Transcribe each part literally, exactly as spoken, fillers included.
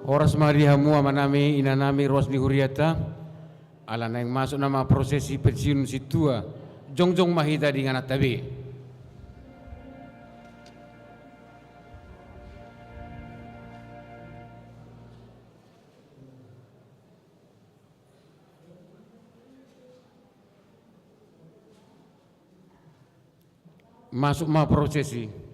Horas ma di hamu amanami, inanami, ruas ni huriata. Ala naeng masuk nama prosesi pensiun sintua, jongjong ma hita di ingananta be. Masuk ma prosesi.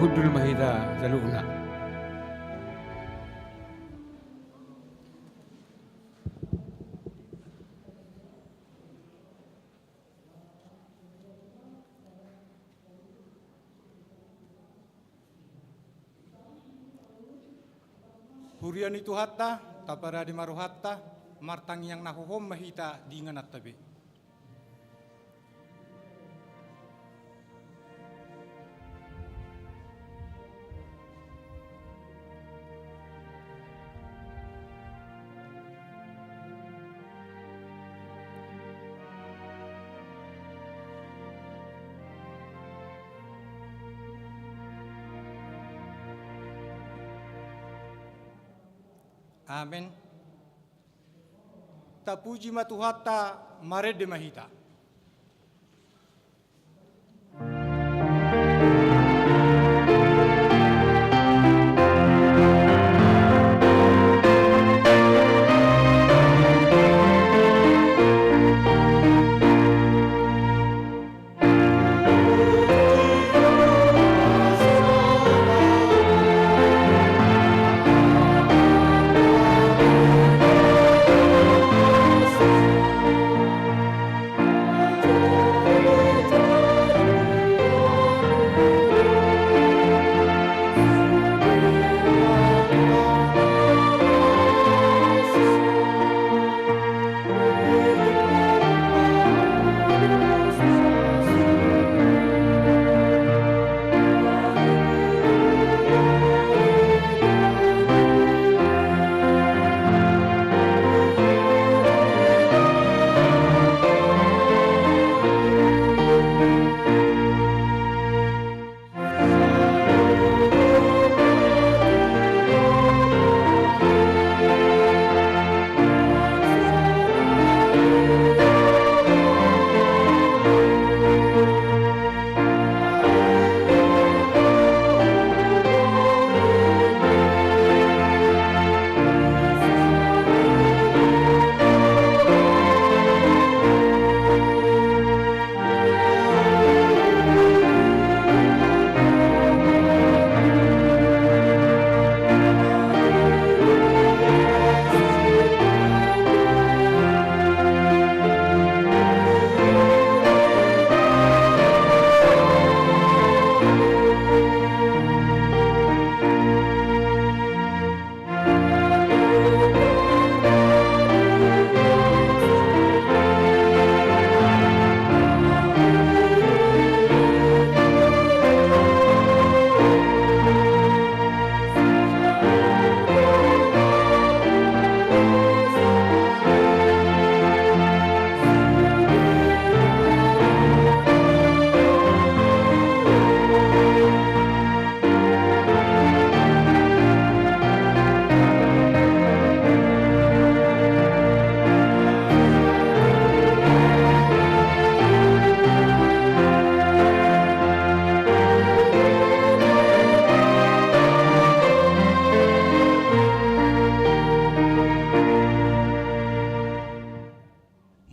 Hundul ma hita saluhutna. Huria ni Tuhanta, taparade ma rohanta, martangiang na hohom ma hita di ingananta be. Amen. Tapuji ma Tuhanta, marende ma hita.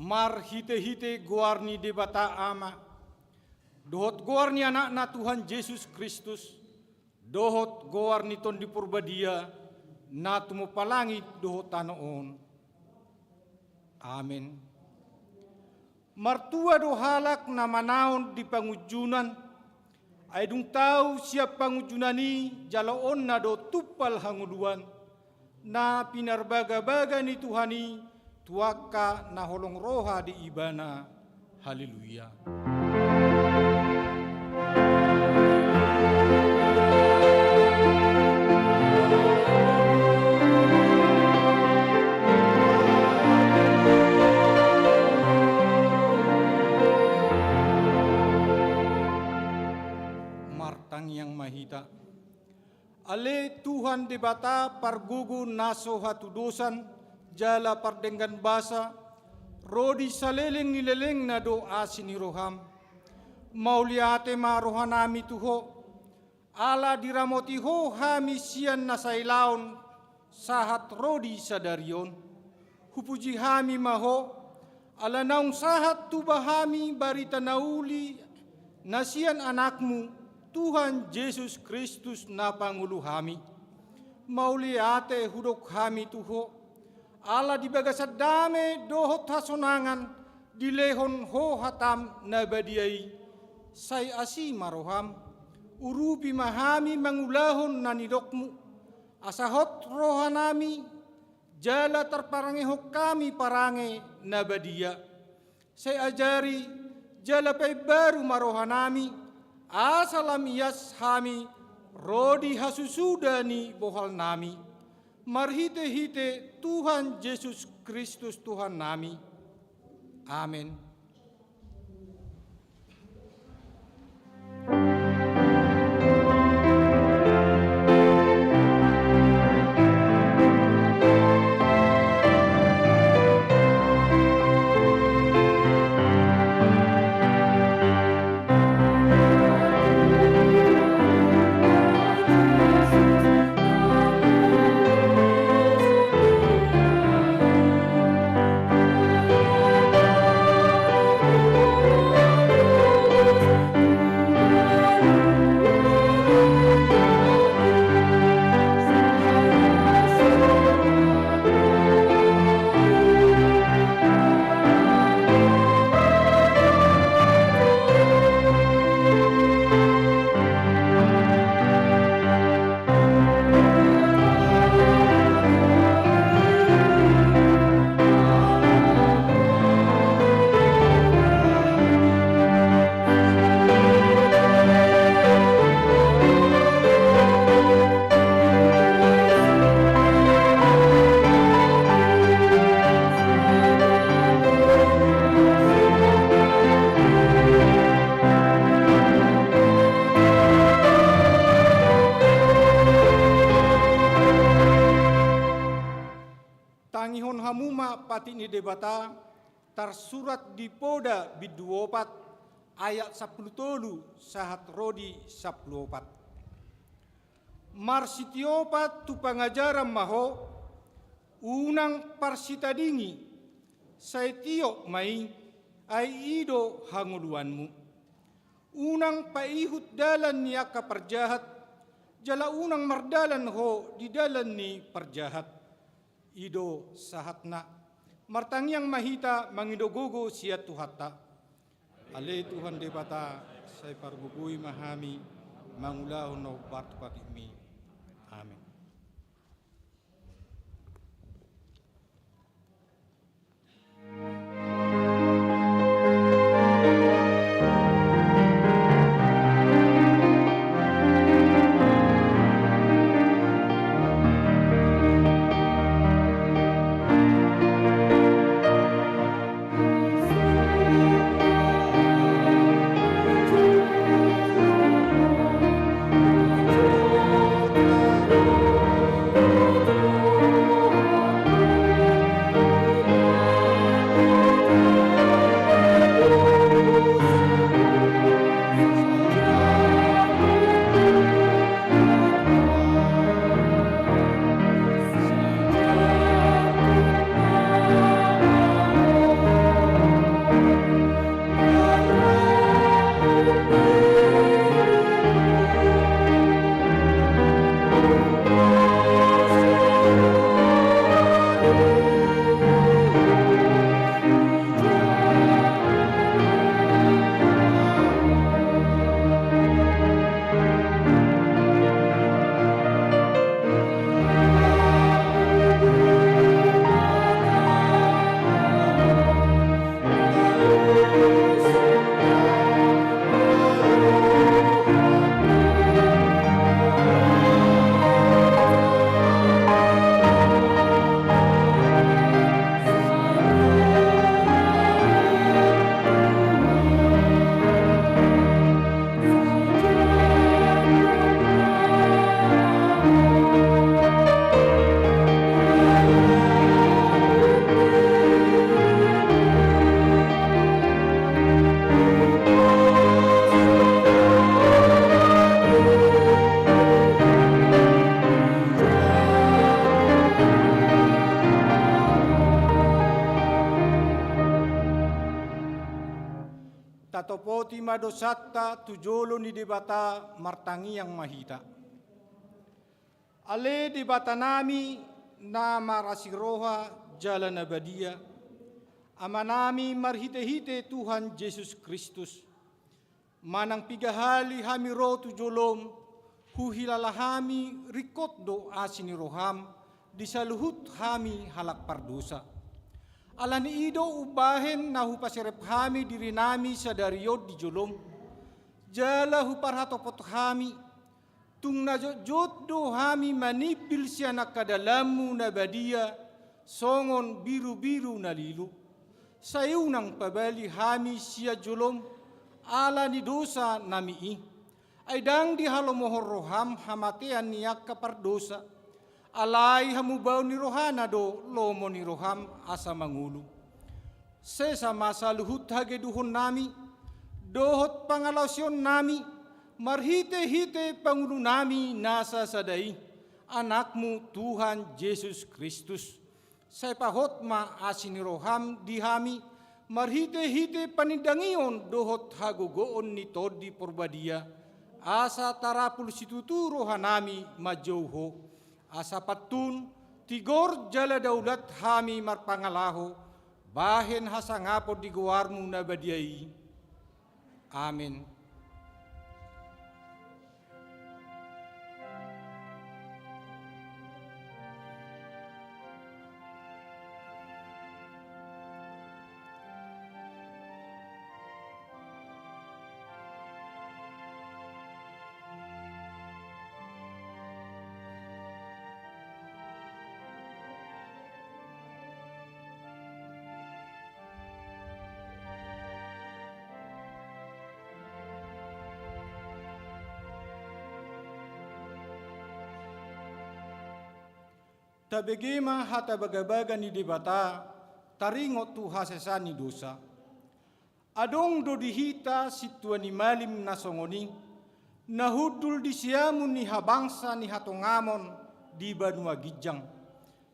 Marhitehite goar ni Debata Ama, dohot goar ni Anakna Tuhan Jesus Kristus, dohot goar ni Tondi Porbadia, na tumompa langit dohot tano on. Amen. Martua do halak na manaon di pangunjunan, ai dung tau sian pangunjunan i jaloonna do tumpal hangoluan, na pinarbagabaga ni Tuhan i tu angka na holong roha di Ibana. Haleluya. Martangiang ma hita. Ale Tuhan Debata pargogo na so hatudosan jala pardenggan basa, ro di saleleng ni lelengna do asi ni roham. Mauliate ma rohanami tu Ho, ala diramoti Ho hami sian na sailaon sahat ro di sadari on. Hupuji hami ma Ho, ala naung sahat tuba hami barita na uli na sian Anakmu, Tuhan Jesus Kristus na pangolu hami. Mauliate hudok hami tu Ho, ala di bagasan dame dohot hasonangan dilehon Ho hatam na badia i. Sai asi ma roham, urupi ma hami mangulahon na nidokmu, asa hot rohanami, jala tarparangehon hami parange na badia. Sai ajari jala paimbaru ma rohanami, asa lam ias hami ro di hasusuda ni bohalnami. Marhitehite Tuhan Jesus Kristus Tuhannami. Amen. Tangihon hamu ma patik ni Debata, tarsurat di Poda bindu opat ayat sampulu tolu sahat ro di sampulu opat. Marsitiopan tu pangajaran ma ho, unang parsitadingi, sai tiop ma i, ai i do hangoluanmu. Unang paihut dalan ni angka parjahat, jala unang mardalan ho di dalan ni parjahat. I do sahatna. Martangiang ma hita mangido gogo sian Tuhanta. Ale Tuhan Debata, sai pargogoi ma hami mangulahon na hombar tu patikmi. Amen. padosanta tu jolo ni Debata, martangiang ma hita. Ale Debatanami na marasi roha jala na badia, Amanami marhitehite Tuhan Jesus Kristus, manang piga hali hami ro tu jolom, huhilala hami ringkot do asi ni roham di saluhut hami halak pardosa. Ala ni i do umbahen na hupaserep hami dirinami sadari on di jolom, jala huparhatopot hami, tung na jotjot do hami manimbil sian angka dalanmu na badia songon birubiru na lilu. Sai unang pabali hami sian jolom ala ni dosanami i. Ai ndang dihalomohon roham hamatean ni angka pardosa. Alai hamubaon ni rohana do lomo ni roham asa mangolu. Sesa ma saluhut hagedukonnami dohot pangalaosionnami marhitehite pangulunami na sasada i, Anakmu Tuhan Jesus Kristus. Sai pahot ma asi ni roham di hami marhitehite panindangion dohot hagogoon ni Tondi Porbadia, asa tarapul situtu rohanami manjou Ho, asa pantun, tigor jala daulat hami marpangalaho bahen hasangapon di goarmu na badia i. Amen. Tabege ma hata bagabaga ni Debata, taringot tu hasesaan ni dosa. Adong do di hita sintua ni malim na songon i, na hundul di siamun ni habangsa ni hatongamon di banua ginjang.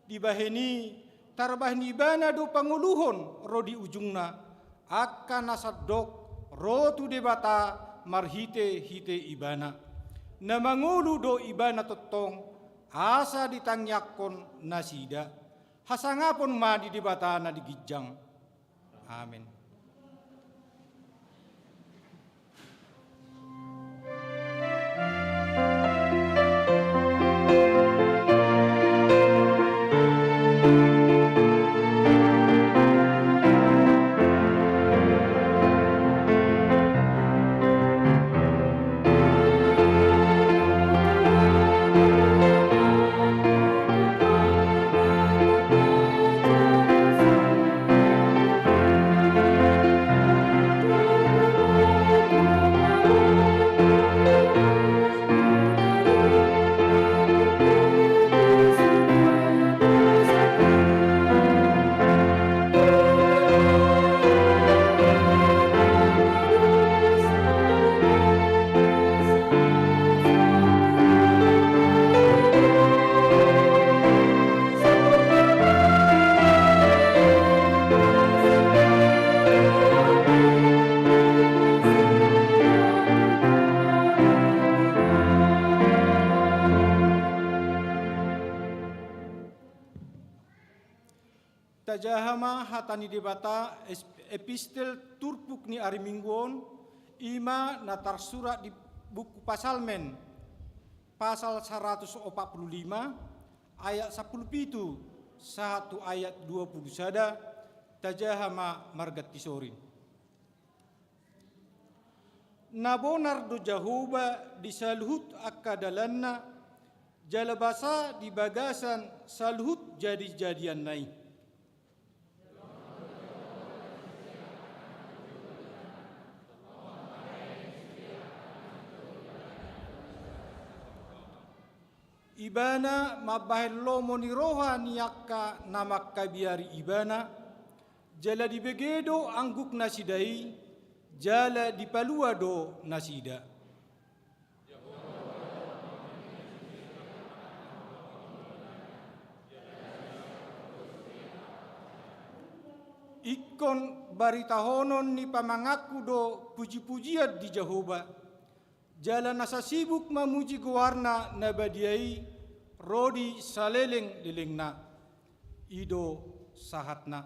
Dibahen i, tarbahen ibana do pangoluhon ro di ujungna, angka na sandok ro tu Debata marhitehite ibana. Na mangolu do ibana tongtong, asa ditangiangkon nasida. Hasangapon ma di Debata na di ginjang. Amen. Tajaha ma hata ni Debata, es-, epistel turpuk ni ari Minggu on, i ma na tarsurat di buku Pasalmen, pasal saratus opat pulu lima, ayat sampulu pitu, sahat tu ayat dua pulu sada, tajaha ma marganti sorin. Na bonar do Jahowa di saluhut angka dalanna, jala basa di bagasan saluhut jadijadianna i. Ibana mambahen lomo ni roha ni angka na mangkabiari ibana, jala dibege do angguknasida i, jala dipalua do nasida. Ingkon baritahonon ni pamanganku do pujipujian di Jahowa, jala na sasibuk mamuji goarna na badia i ro di salelenglelengna. I do sahatna.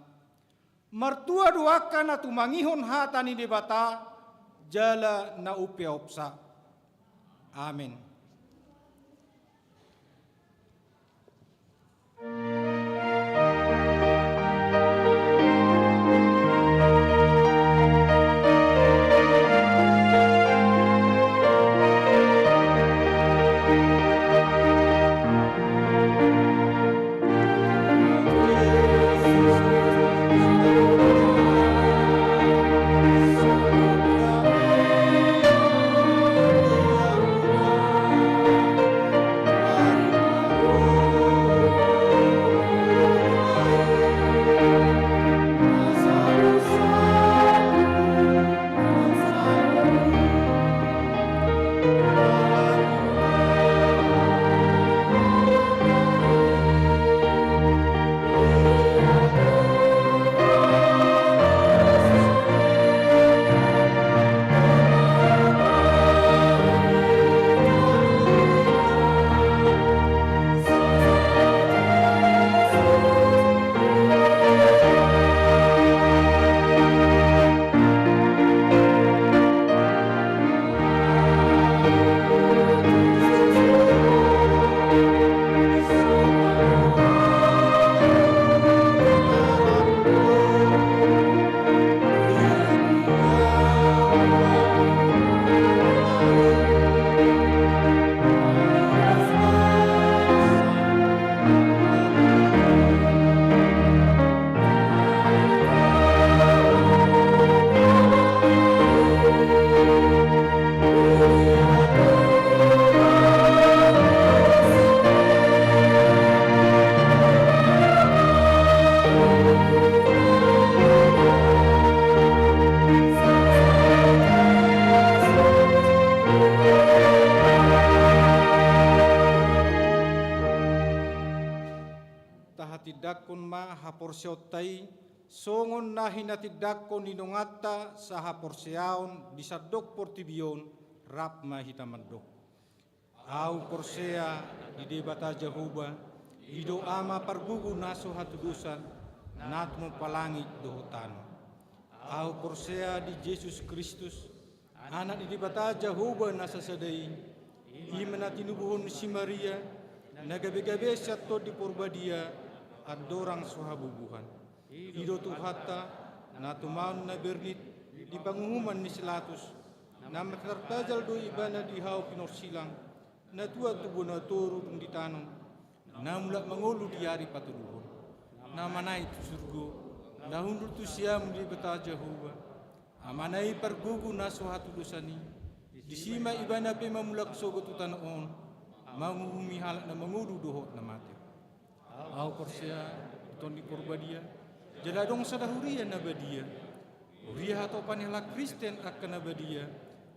Martua do angka na tumangihon hata ni Debata, jala na umpeopsa. Amen. Tahatindangkon ma haporseaonta i, songon na hinatindangkon ni donganta sahaporseaon di sandok portibi on, rap ma hita mandok. Ahu porsea di Debata Jahowa, i do Ama pargogo na so hatudosan, na tumompa langit dohot tano. Ahu porsea di Jesus Kristus, Anak ni Debata Jahowa na sasada i, i ma na tinubuhon si Maria, na gabe-gabe sian Tondi Porbadia, andorang so habubuhan. I do Tuhanta, na tumaon na bernit di panguhuman ni si Latus, na martartajal do ibana di hau pinorsilang, na tuat tu bona toru dung ditanom, na mulak mangolu di ari patoluhon, na manaek tu surgo, na hundul tu siamun ni Debata Jahowa, Amana i pargogo na so hatudosan i, disi ma ibana pe mamulak sogot tu tano on, manguhumi halak na mangolu dohot na mate. Ahu porsea di Tondi Porbadia, jala adong sada huria na badia, huria hatopan ni halak Kristen angka na badia,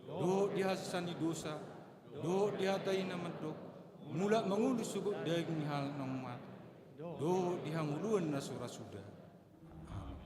dohot di hasesaan ni dosa, dohot di hata i na mandok, mulak mangolu sogot daging ni halak naung mate, dohot di hangoluan na so ra suda. Amen.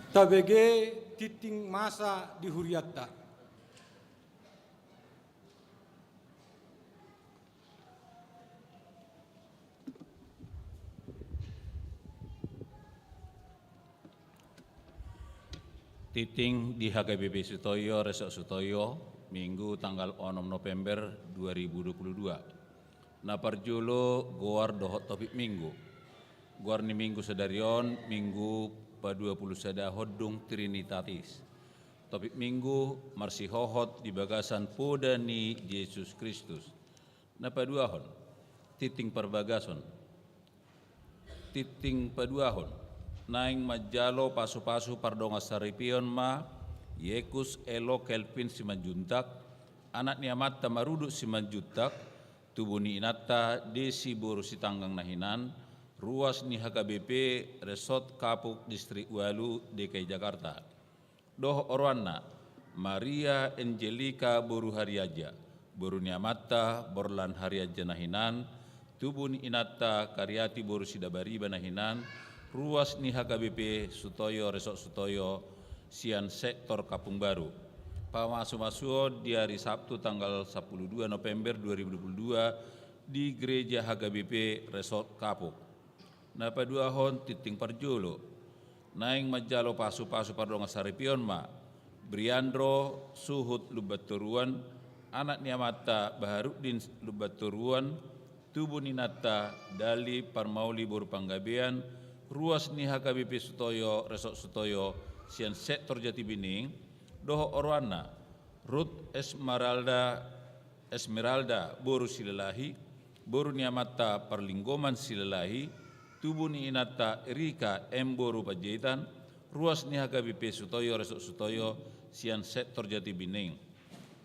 Tabege tinting masa di hurianta. Tinting di H K B P Sutoyo, Resort Sutoyo, Minggu tanggal onom November dua ribu dua puluh dua. Na parjolo, goar dohot topik Minggu. Goar ni Minggu sadari on, Minggu padua puluh sadahon dung Trinitatis. Topik Minggu, marsihohot di bagasan poda ni Jesus Kristus. Na paduahon, tinting parbagason. Tinting paduahon, naeng manjalo pasupasu pardongansaripeon ma Yekus Elo Kelvin Simanjuntak, anak ni amanta Marudut Simanjuntak, tubu ni inanta Desi boru Sitanggang na hinan, ruas ni H K B P Resort Kapuk Distrik Walu, D K I Jakarta. Dohot oroanna, Maria Angelika boru Harianja, boru ni amanta Borlan Harianja na hinan, tubu ni inanta Kariati boru Sidabariba na hinan, ruas ni H K B P Sutoyo, Resort Sutoyo, sian sektor Kampung Baru. Pamasumasuon di ari Sabtu tanggal sampulu dua November dua ribu dua puluh dua di Gereja H K B P Resort Kapuk. Na paduahon, tinting parjolo, naeng manjalo pasupasu pardongansaripeon ma Briandro Suhut Lumbantoruan, anak ni amanta Baharuddin Lumbantoruan, tubu ni inanta Dali Parmauli boru Panggabean, ruas ni H K B P Sutoyo, Resort Sutoyo, sian sektor Jatibening, dohot oroanna, Ruth Esmeralda, Esmeralda boru Silalahi, boru ni amanta Parlinggoman Silalahi, tubu ni inanta Erika M boru Panjaitan, ruas ni H K B P Sutoyo, Resort Sutoyo, sian sektor Jatibening.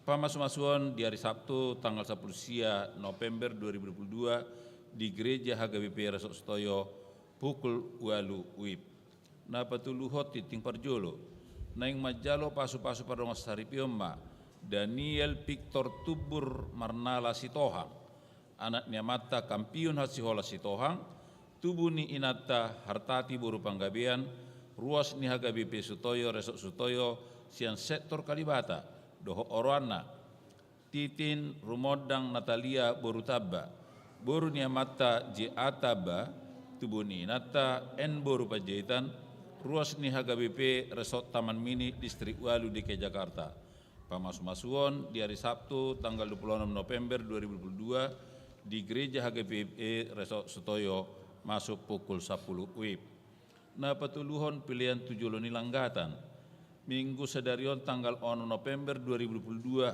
Pamasumasuon di ari Sabtu tanggal sampulu sia November dua ribu dua puluh dua di Gereja H K B P Resort Sutoyo, pukul ualu WIB. Na patoluhon, tinting parjolo, naeng manjalo pasupasu pardongansaripeon ma Daniel Victor Tumbur Marnala Sitohang, anak ni amanta Kampiun Hasihola Sitohang, tubu ni inanta Hartati boru Panggabean, ruas ni H K B P Sutoyo, Resort Sutoyo, sian sektor Kalibata, dohot oroanna, Titin Rumondang Natalia boru Tamba, boru ni amanta J A Tamba, tubu ni inanta N boru Panjaitan, ruas ni H K B P Resort Taman Mini, Distrik Walu, D K I Jakarta. Pamasumasuon di ari Sabtu tanggal dua puluh onom November dua ribu dua puluh dua di Gereja H K B P Resort Sutoyo, masuk pukul sampulu WIB. Na patoluhon, pelean tu jolo ni langgatan. Minggu sadari on tanggal onom November dua ribu dua puluh dua,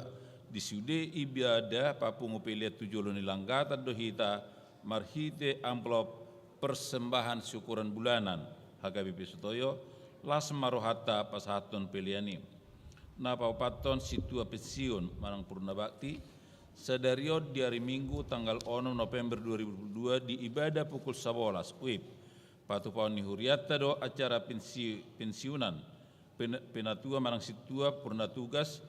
di sude ibadah papungu pelean tu jolo ni langgatan do hita marhite amplop persembahan syukuran bulanan H K B P Sutoyo, las ma rohanta pasahathon pelean i. Na paopathon, sintua pensiun manang purna bakti, sadari on di ari Minggu tanggal onom November dua ribu dua puluh dua di ibadah pukul sabolas WIB. Patupaon ni hurianta do acara pensi-, pensiunan pen-, penatua manang sintua purna tugas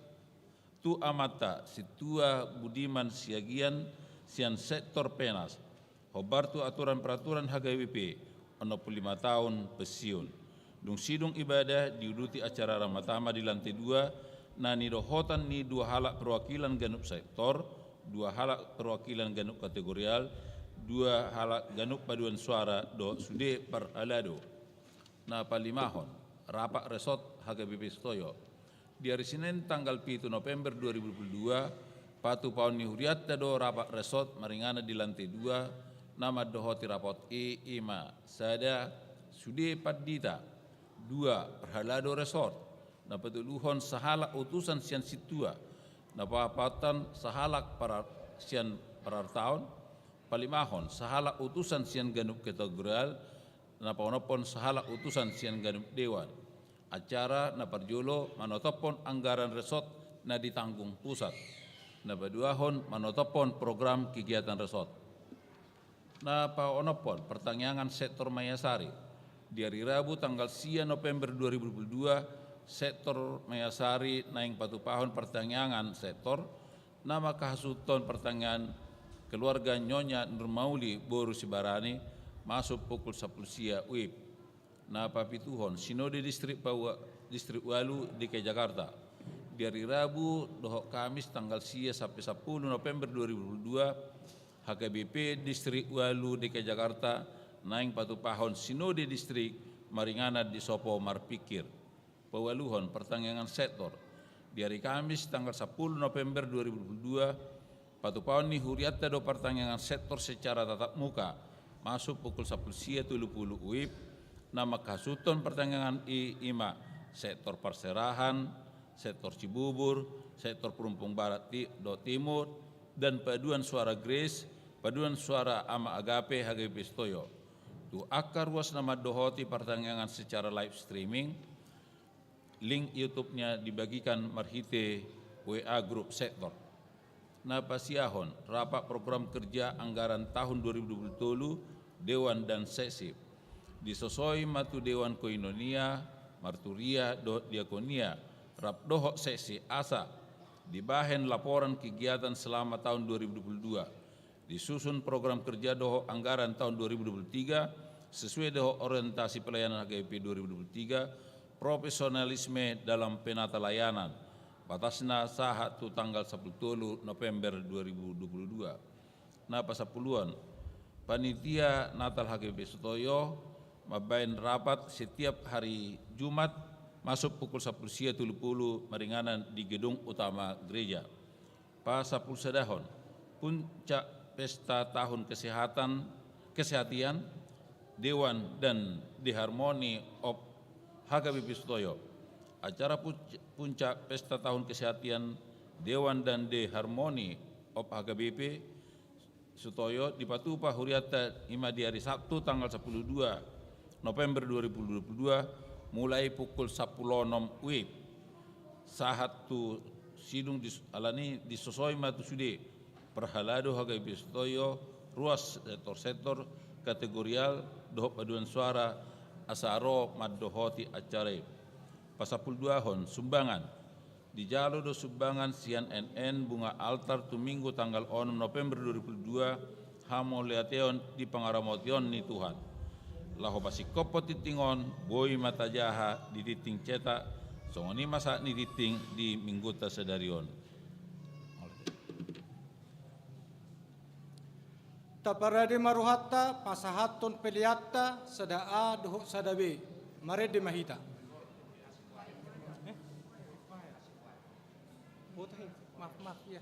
tu amanta Sintua Budiman Siagian sian sektor Penas. Hombar tu aturan peraturan H K B P, onom puluh lima taon pensiun. Dung sidung ibadah diuduti acara ramatama di lantai dua, na nidohotan ni dua halak perwakilan ganup sektor, dua halak perwakilan ganup kategorial, dua halak ganup paduan suara dohot sude parhalado. Na palimahon, rapat resort H K B P Sutoyo. Di ari Senen tanggal pitu November dua ribu dua puluh dua, patupaon ni hurianta do rapat resort maringanan di lantai dua, na mandohoti rapat i, i ma: sada, sude pandita; dua, parhalado resort; na patoluhon, sahalak utusan sian sintua; na paopathon, sahalak parar-, sian parartaon; palimahon, sahalak utusan sian ganup kategorial; na paonomhon, sahalak utusan sian ganup dewan. Acara na parjolo manotophon anggaran resort na ditanggung pusat. Na paduahon, manotophon program kegiatan resort. Na paonomhon, partangiangan sektor Maiasari. Di ari Rabu tanggal sia November dua ribu dua puluh dua, sektor Maiasari naeng patupahon partangiangan sektor, na mangkasuhuthon partangiangan keluarga Nyonya Nurmauli boru Sibarani, masuk pukul sampulu sia WIB. Na papituhon, Sinode Distrik Paua-, Distrik Ualu D K I Jakarta. Di ari Rabu dohot Kamis tanggal sia sampe sampulu November dua ribu dua puluh dua, H K B P Distrik Ualu D K I Jakarta naeng patupahon Sinode Distrik maringanan di sopo marpikir. Paualuhon, partangiangan sektor. Di ari Kamis tanggal sampulu November dua ribu dua puluh dua, patupaon ni hurianta do partangiangan sektor secara tatap muka, masuk pukul sampulu sia tolu pulu U I P, na manghasuthon partangiangan i ima sektor parserahan, sektor Cibubur, sektor Perumpung Barat ti-, dohot Timur, dan paduan suara Grace, paduan suara Ama Agape H K B P Sutoyo. Tu angka ruas na mandohoti partangiangan secara live streaming, link YouTube-nya dibagikan marhite W A grup sektor. Na pasiahon, rapat program kerja anggaran tahun dua ribu dua puluh tolu, Dewan dan Seksi. Disosoi ma tu Dewan Koinonia, Marturia, dohot Diakonia, rap dohot Seksi asa dibahen laporan kegiatan selama tahun dua ribu dua puluh dua. Disusun program kerja dohot anggaran tahun dua ribu dua puluh tiga sesuai dohot orientasi pelayanan H K B P dua ribu dua puluh tiga, profesionalisme dalam penata layanan. Batasna sahat tu tanggal sampulu tolu November dua ribu dua puluh dua. Na pasampuluon, panitia Natal H K B P Sutoyo mambahen rapat setiap hari Jumat masuk pukul sampulu sia tolu pulu maringanan di gedung utama gereja. Pasampulusadahon, puncak pesta tahun kesehatan, kesehatian, Dewan dan The Harmony of H K B P Sutoyo. Acara punc-, puncak pesta tahun kesehatian Dewan dan The Harmony of H K B P Sutoyo dipatupa hurianta ima di ari Sabtu tanggal sampulu dua November dua ribu dua puluh dua, mulai pukul sampulu onom W I B sahat tu sidung dis-, alani disosoi ma tu sude parhalado H K B P Sutoyo, ruas sektor-sektor, kategorial dohot paduan suara asa ro mandohoti acara i. Pasampuluduahon, sumbangan. Dijalo do sumbangan sian N N bunga altar tu Minggu tanggal onom November dua ribu dua puluh dua, hamauliateon di pangaramotion ni Tuhan. Laho pasingkophon tingting on, boi ma tajaha di tingting cetak, songon i ma sahat ni tingting di Minggunta sadari on. Taparade ma rohanta pasahathon peleanta sada A dohot sada B. Marende ma hita. Eh? Boto he. Maaf, maaf, iya.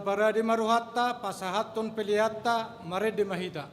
Parade ma rohanta, pasahathon peleanta, marende ma hita.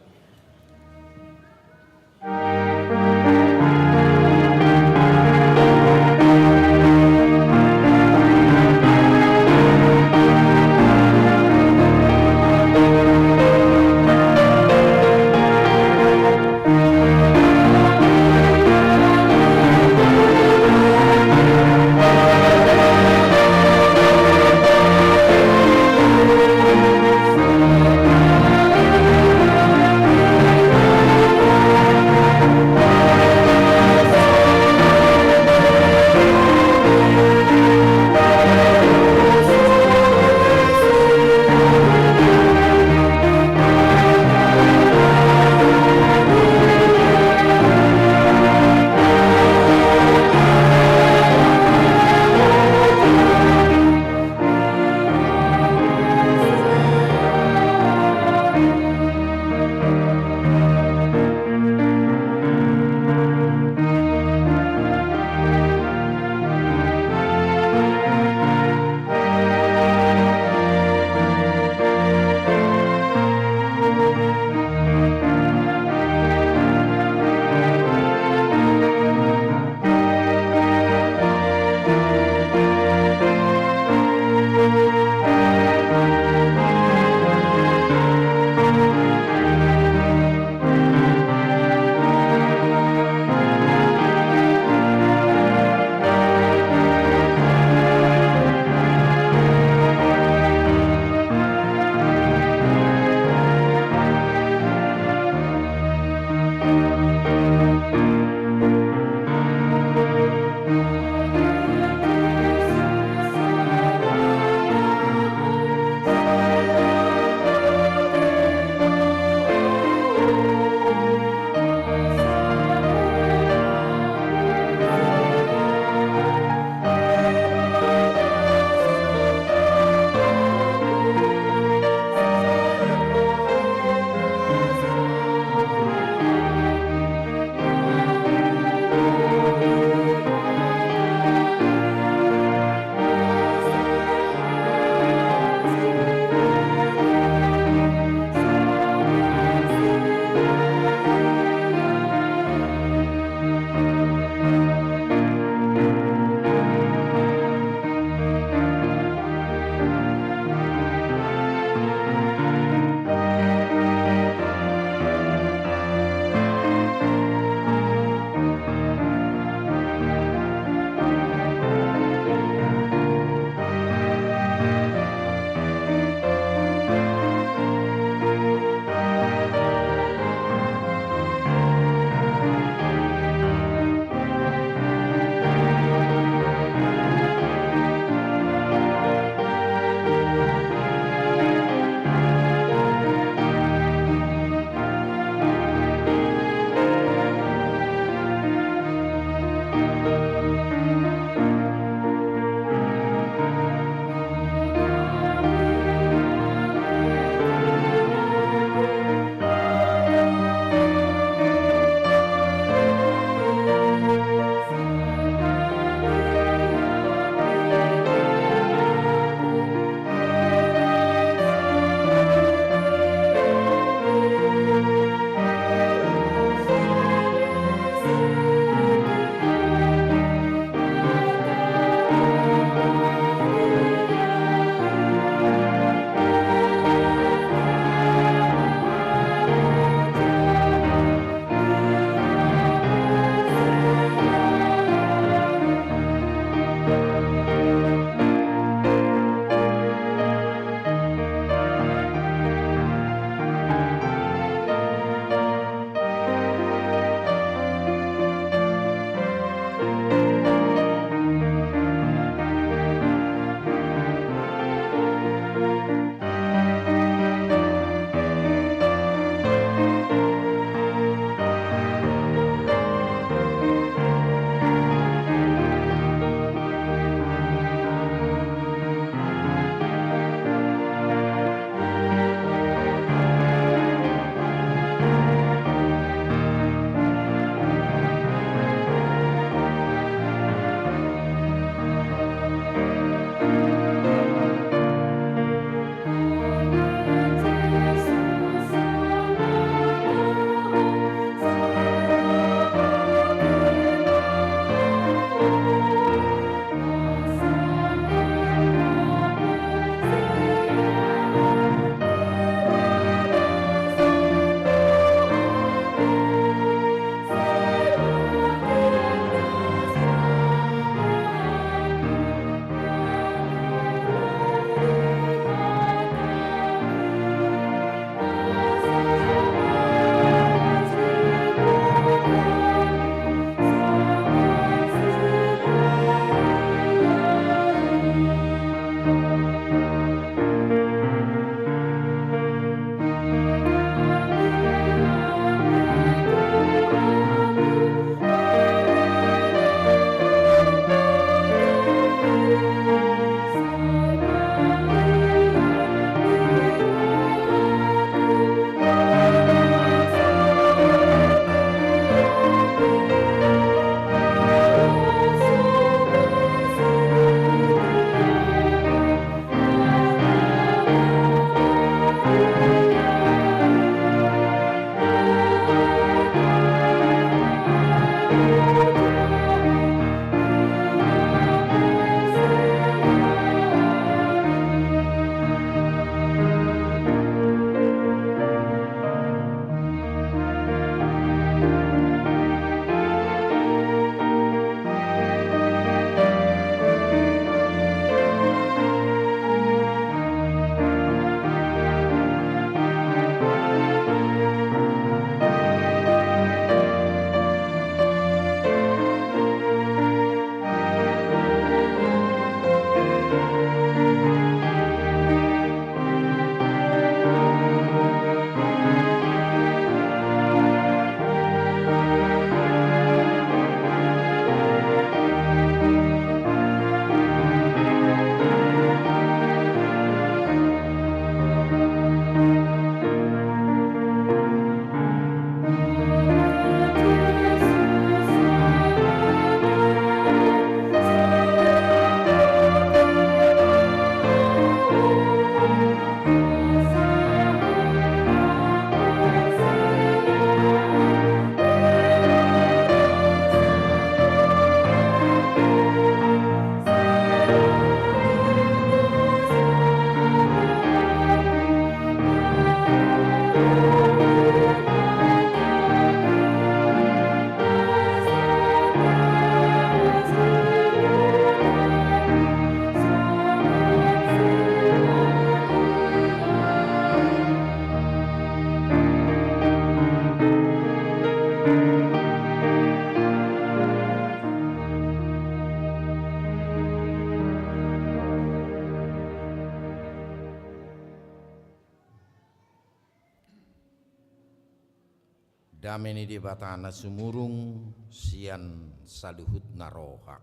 Dame ni Debata na sumurung sian saluhutna roha,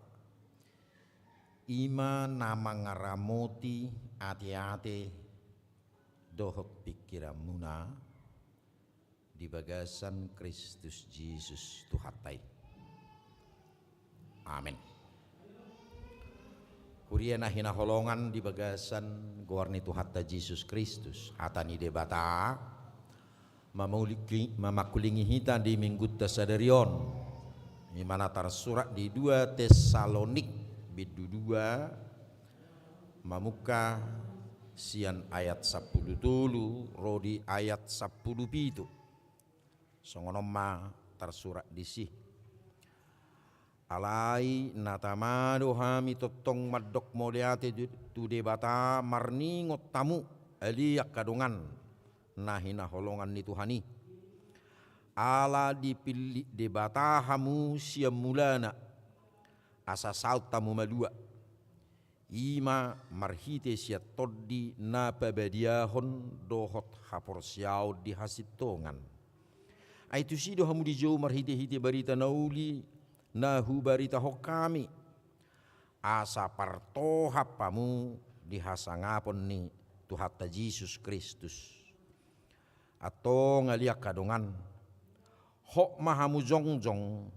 i ma na mangaramoti ateate dohot pingkiranmuna di bagasan Kristus Jesus Tuhanta i. Amen. Huria na hinaholongan di bagasan goar ni Tuhanta Jesus Kristus, hata ni Debata mamauling-, mamangkulingi hita di Minggunta sadari on, i ma na tarsurat di dua Tessalonik bindu dua, mamungka sian ayat sampulu tolu ro di ayat sampulu pitu. Songon on ma tarsurat disi. Alai na tama do hami tongtong mandok mauliate tu Debata marningot hamu, ale angka dongan na hinaholongan ni Tuhan i. Ala dipillit Debata hamu sian mulana, asa saut hamu malua. I ma marhite sian tondi na pabadiahon dohot haporseaon di hasintongan. Ai tusi do hamu dijou marhitehite barita na uli na hubaritahon hami, asa partohap hamu di hasangapon ni Tuhanta Jesus Kristus. Antong ale angka dongan, hot ma hamu jongjong,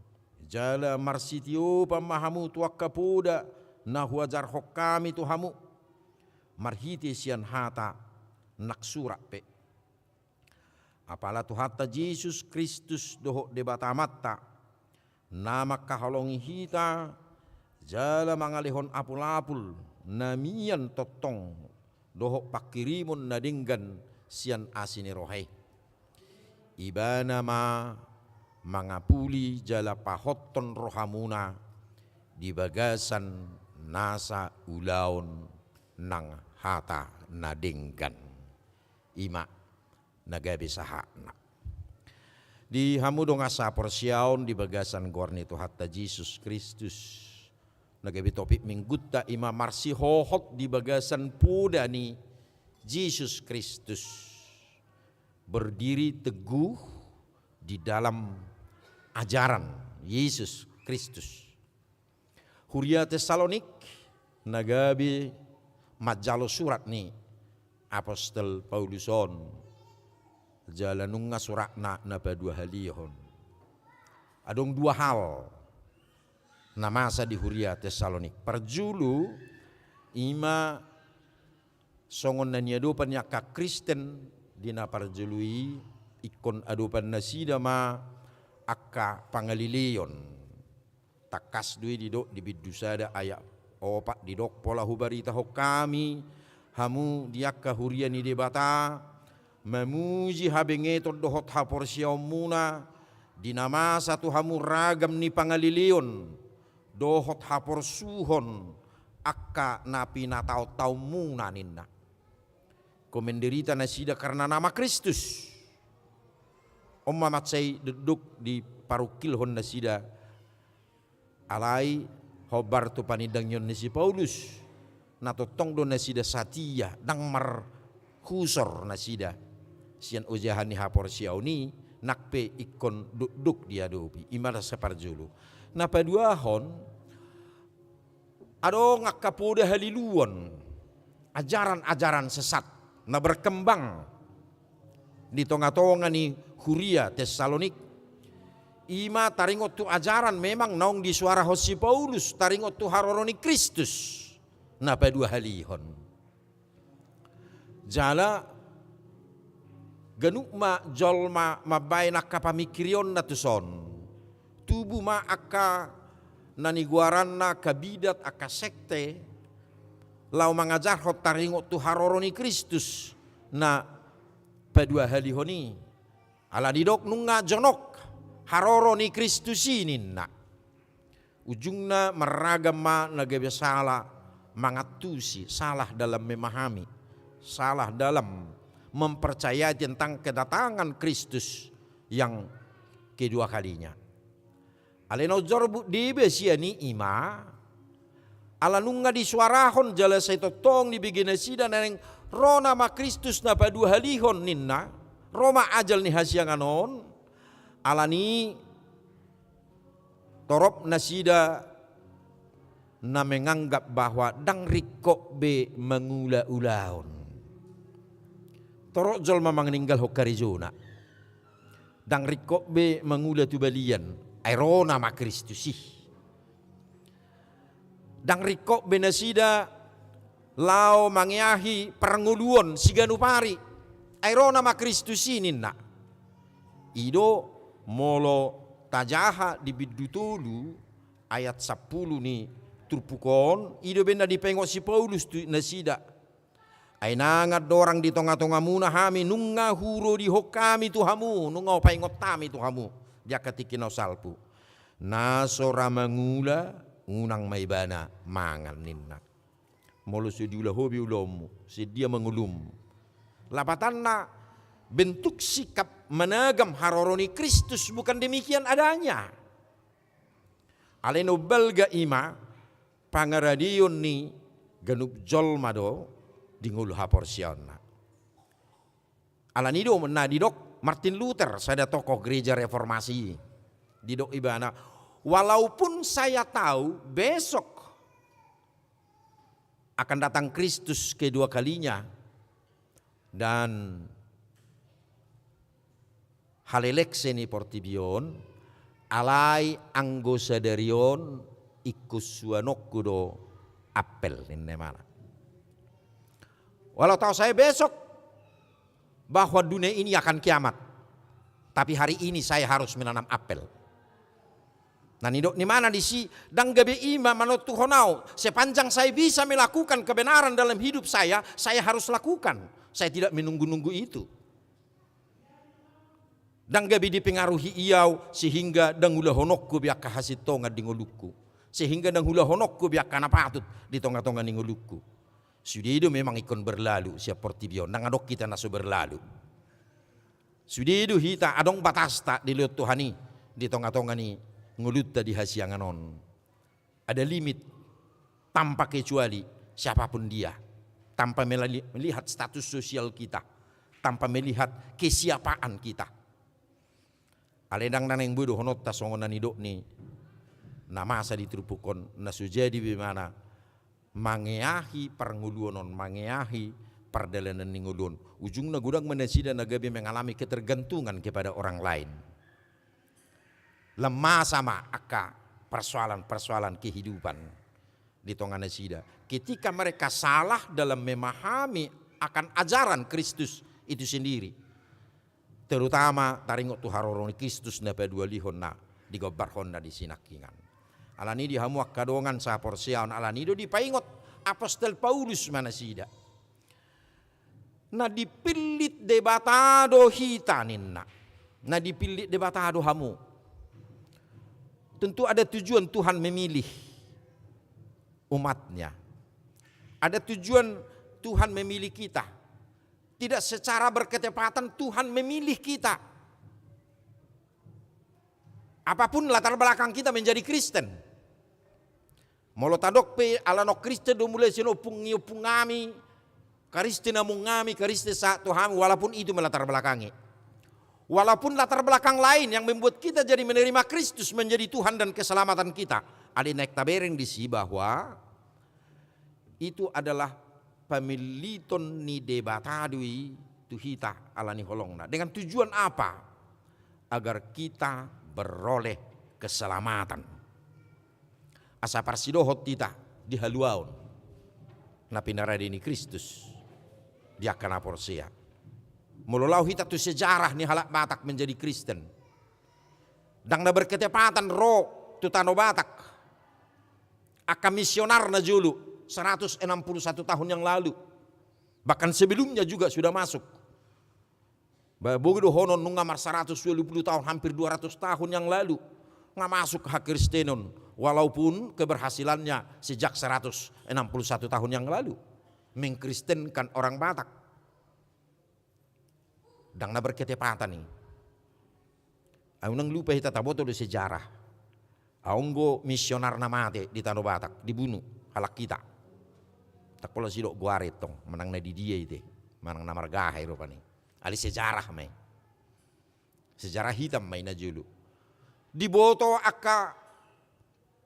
jala marsitiopan ma hamu tu angka poda na huajarhon hami tu hamu, marhite sian hata nang surat pe. Apala Tuhanta Jesus Kristus dohot Debata Amanta, na mangkaholongi hita, jala mangalehon apulapul na mian tongtong dohot pangkirimon na denggan sian asi ni roha i. Ibana ma mangapuli jala pahothon rohamuna di bagasan nasa ulaon nang hata na denggan. I ma na gabe sahatna. Di hamu dongan sahaporseaon di bagasan goar ni Tuhanta Jesus Kristus, na gabe topik Minggunta i ma marsihohot di bagasan poda ni Jesus Kristus, berdiri teguh di dalam ajaran Yesus Kristus. Huria Tessalonik na gabe manjalo surat ni apostel Paulus on, jala nunga suratna na paduahalihon. Adong dua hal na masa di huria Tessalonik. Parjolo, i ma songon na niadopan ni angka Kristen di na parjolo i, ingkon adopan nasida ma angka pangaleleon. Tangkas do i didok di bindu sada ayat opat, didok, pola hubaritahon hami hamu di angka huria ni Debata, mamuji habengeton dohot haporseaonmuna, di na masa tu hamu ragam ni pangaleleon dohot haporsuhon angka na pinataontaonmuna, ninna. Ingkon menderita nasida karna nama Kristus. On ma mansai dokdok diparungkilhon nasida. Alai hombar tu panindangion ni si Paulus, na tongtong do nasida satia, ndang marhusor nasida sian ojahan ni haporseaon i, nang pe ingkon dokdok diadopi. I ma na saparjolo. Na paduahon, adong angka poda haliluon, ajaran-ajaran sesat na berkembang di tonga-tonga ni huria Tessalonik. I ma taringot tu ajaran memang naung disuarahon si Paulus, taringot tu haroro ni Kristus na paduahalihon. Jala ganup ma jolma mambaen angka pamingkirionna tuson. Tubu ma angka na nigoaranna angka bidat, angka sekte, laho mangajarhon taringot tu haroro ni Kristus na paduahalihon i. Ala didok nunga jonok haroro ni Kristus i, ninna. Ujungna marragam ma na gabe sala mangantusi, salah dalam memahami, salah dalam mempercayai tentang kedatangan Kristus yang kedua kalinya. Alai na umjor buat deba sian i, i ma ala nunga disuarahon jala sai tongtong dibege nasida naeng ro nama Kristus na paduahalihon, ninna. Ro ma ajal ni hasiangan on, Alani torop nasida na menganggap bahwa ndang ringkot be mangula ulaon. Torop jolma maninggalhon karejona. Ndang ringkot be mangula tu balian, ai ro nama Kristus i. Ndang ringkot be nasida laho mangeahi parngoluon siganup ari, ai ro nama Kristus i ninna. I do molo tajaha di bindu tolu ayat sampulu ni turpuk on, i do umbahen na dipaingot si Paulus tu nasida. Ai inangan dorang di tonga-tongamuna hami, nunga hurodihon hami tu hamu, nunga hupaingot hami tu hamu di angka tingki na salpu. Na so ra mangula, unang ma ibana mangan ninna. Molo so diula ho be ulaonmu, sian dia ma ngolum? Lapatanna, bentuk sikap menagam haroro ni Kristus bukan demikian adanya. Alai na umbalga i ma, pangaradeon ni ganup jolma do di ngolu haporseaonna. Alani do na didok Martin Luther, sada tokoh gereja reformasi. Didok ibana, "Walaupun saya tahu besok akan datang Kristus kedua kalinya, dan halelekse ni portibi on, alai anggo sadari on ingkon suanonku do apel," ninna imana. Walau tahu saya besok bahwa dunia ini akan kiamat, tapi hari ini saya harus menanam apel. Na nidok ni imana disi, ndang gabe i ma manontuhon au, sepanjang saya bisa melakukan kebenaran dalam hidup saya, saya harus lakukan. Saya tidak menunggu-nunggu itu. Ndang gabe dipengaruhi i au sehingga ndang ulahononku be angka hasintongan di ngolungku, sehingga ndang ulahononku be angka na patut di tonga-tonga ni ngolungku. Sude do memang ingkon berlalu sian portibi on, ndang adong hita na so berlalu. Sude do hita, adong batasta dilehon Tuhan i di tonga-tonga ni ngolunta di hasiangan on. Ada limit, tanpa kecuali siapapun dia, tanpa melali-, melihat status sosial kita, tanpa melihat kesiapaan kita. Alai ndang na naeng boi dohononta songon na nidok ni na masa di turpuk on, na so jadi be imana mangeahi parngoluon on, mangeahi pardalanan ni ngolu on. Ujungna godang ma nasida na gabe mengalami ketergantungan kepada orang lain. Lam masa ma angka persoalan-persoalan kehidupan di tonga nasida. Ketika mereka salah dalam memahami akan ajaran Kristus itu sendiri. Terutama taringot tu haroro ni Kristus na paduahalihon na digombarhonna di sinangkingan. Alani di hamu angka dongan sahaporseaon, alani do dipaingot apostel Paulus ma nasida. Na dipillit Debata do hita ninna. Na dipillit Debata do hamu. Tentu ada tujuan Tuhan memilih umat-Nya. Ada tujuan Tuhan memilih kita. Tidak secara berketepatan Tuhan memilih kita. Apapun latar belakang kita menjadi Kristen. Molo tadok pe ala naung Kristen do mulai sian ompung ni ompung nami, Kristen among nami, Kristen sahat tu hami, walaupun itu melatar belakangi. Walaupun latar belakang lain yang membuat kita jadi menerima Kristus menjadi Tuhan dan keselamatan kita. Alai naeng tabereng disi bahwa itu adalah pamilliton ni Debata do i tu hita ala ni holongna. Dengan tujuan apa? Agar kita beroleh keselamatan. Asa parsidohot hita di haluaon na pinarade ni Kristus di angka na porsea. Molo laho hita tu sejarah ni halak Batak menjadi Kristen, ndang na berketepatan ro tu Tano Batak angka misionar na jolo seratus enam puluh satu tahun yang lalu. Bahkan sebelumnya juga sudah masuk. Ba, boi dohonon nunga marsaratus ualu pulu taon, hampir dua ratus tahun yang lalu, nga masuk hakristenon, walaupun keberhasilannya sejak seratus enam puluh satu tahun yang lalu mengkristenkan orang Batak. Ndang na berketepatan i. Ai unang lupa hita, taboto do sejarah. Anggo misionar na mate di Tano Batak, dibunu halak hita. Ndang pola sidok goarna tong, manang na di dia i te, manang na marga aha i rupani. Alai sejarah ma i. Sejarah hitam ma i na jolo. Diboto angka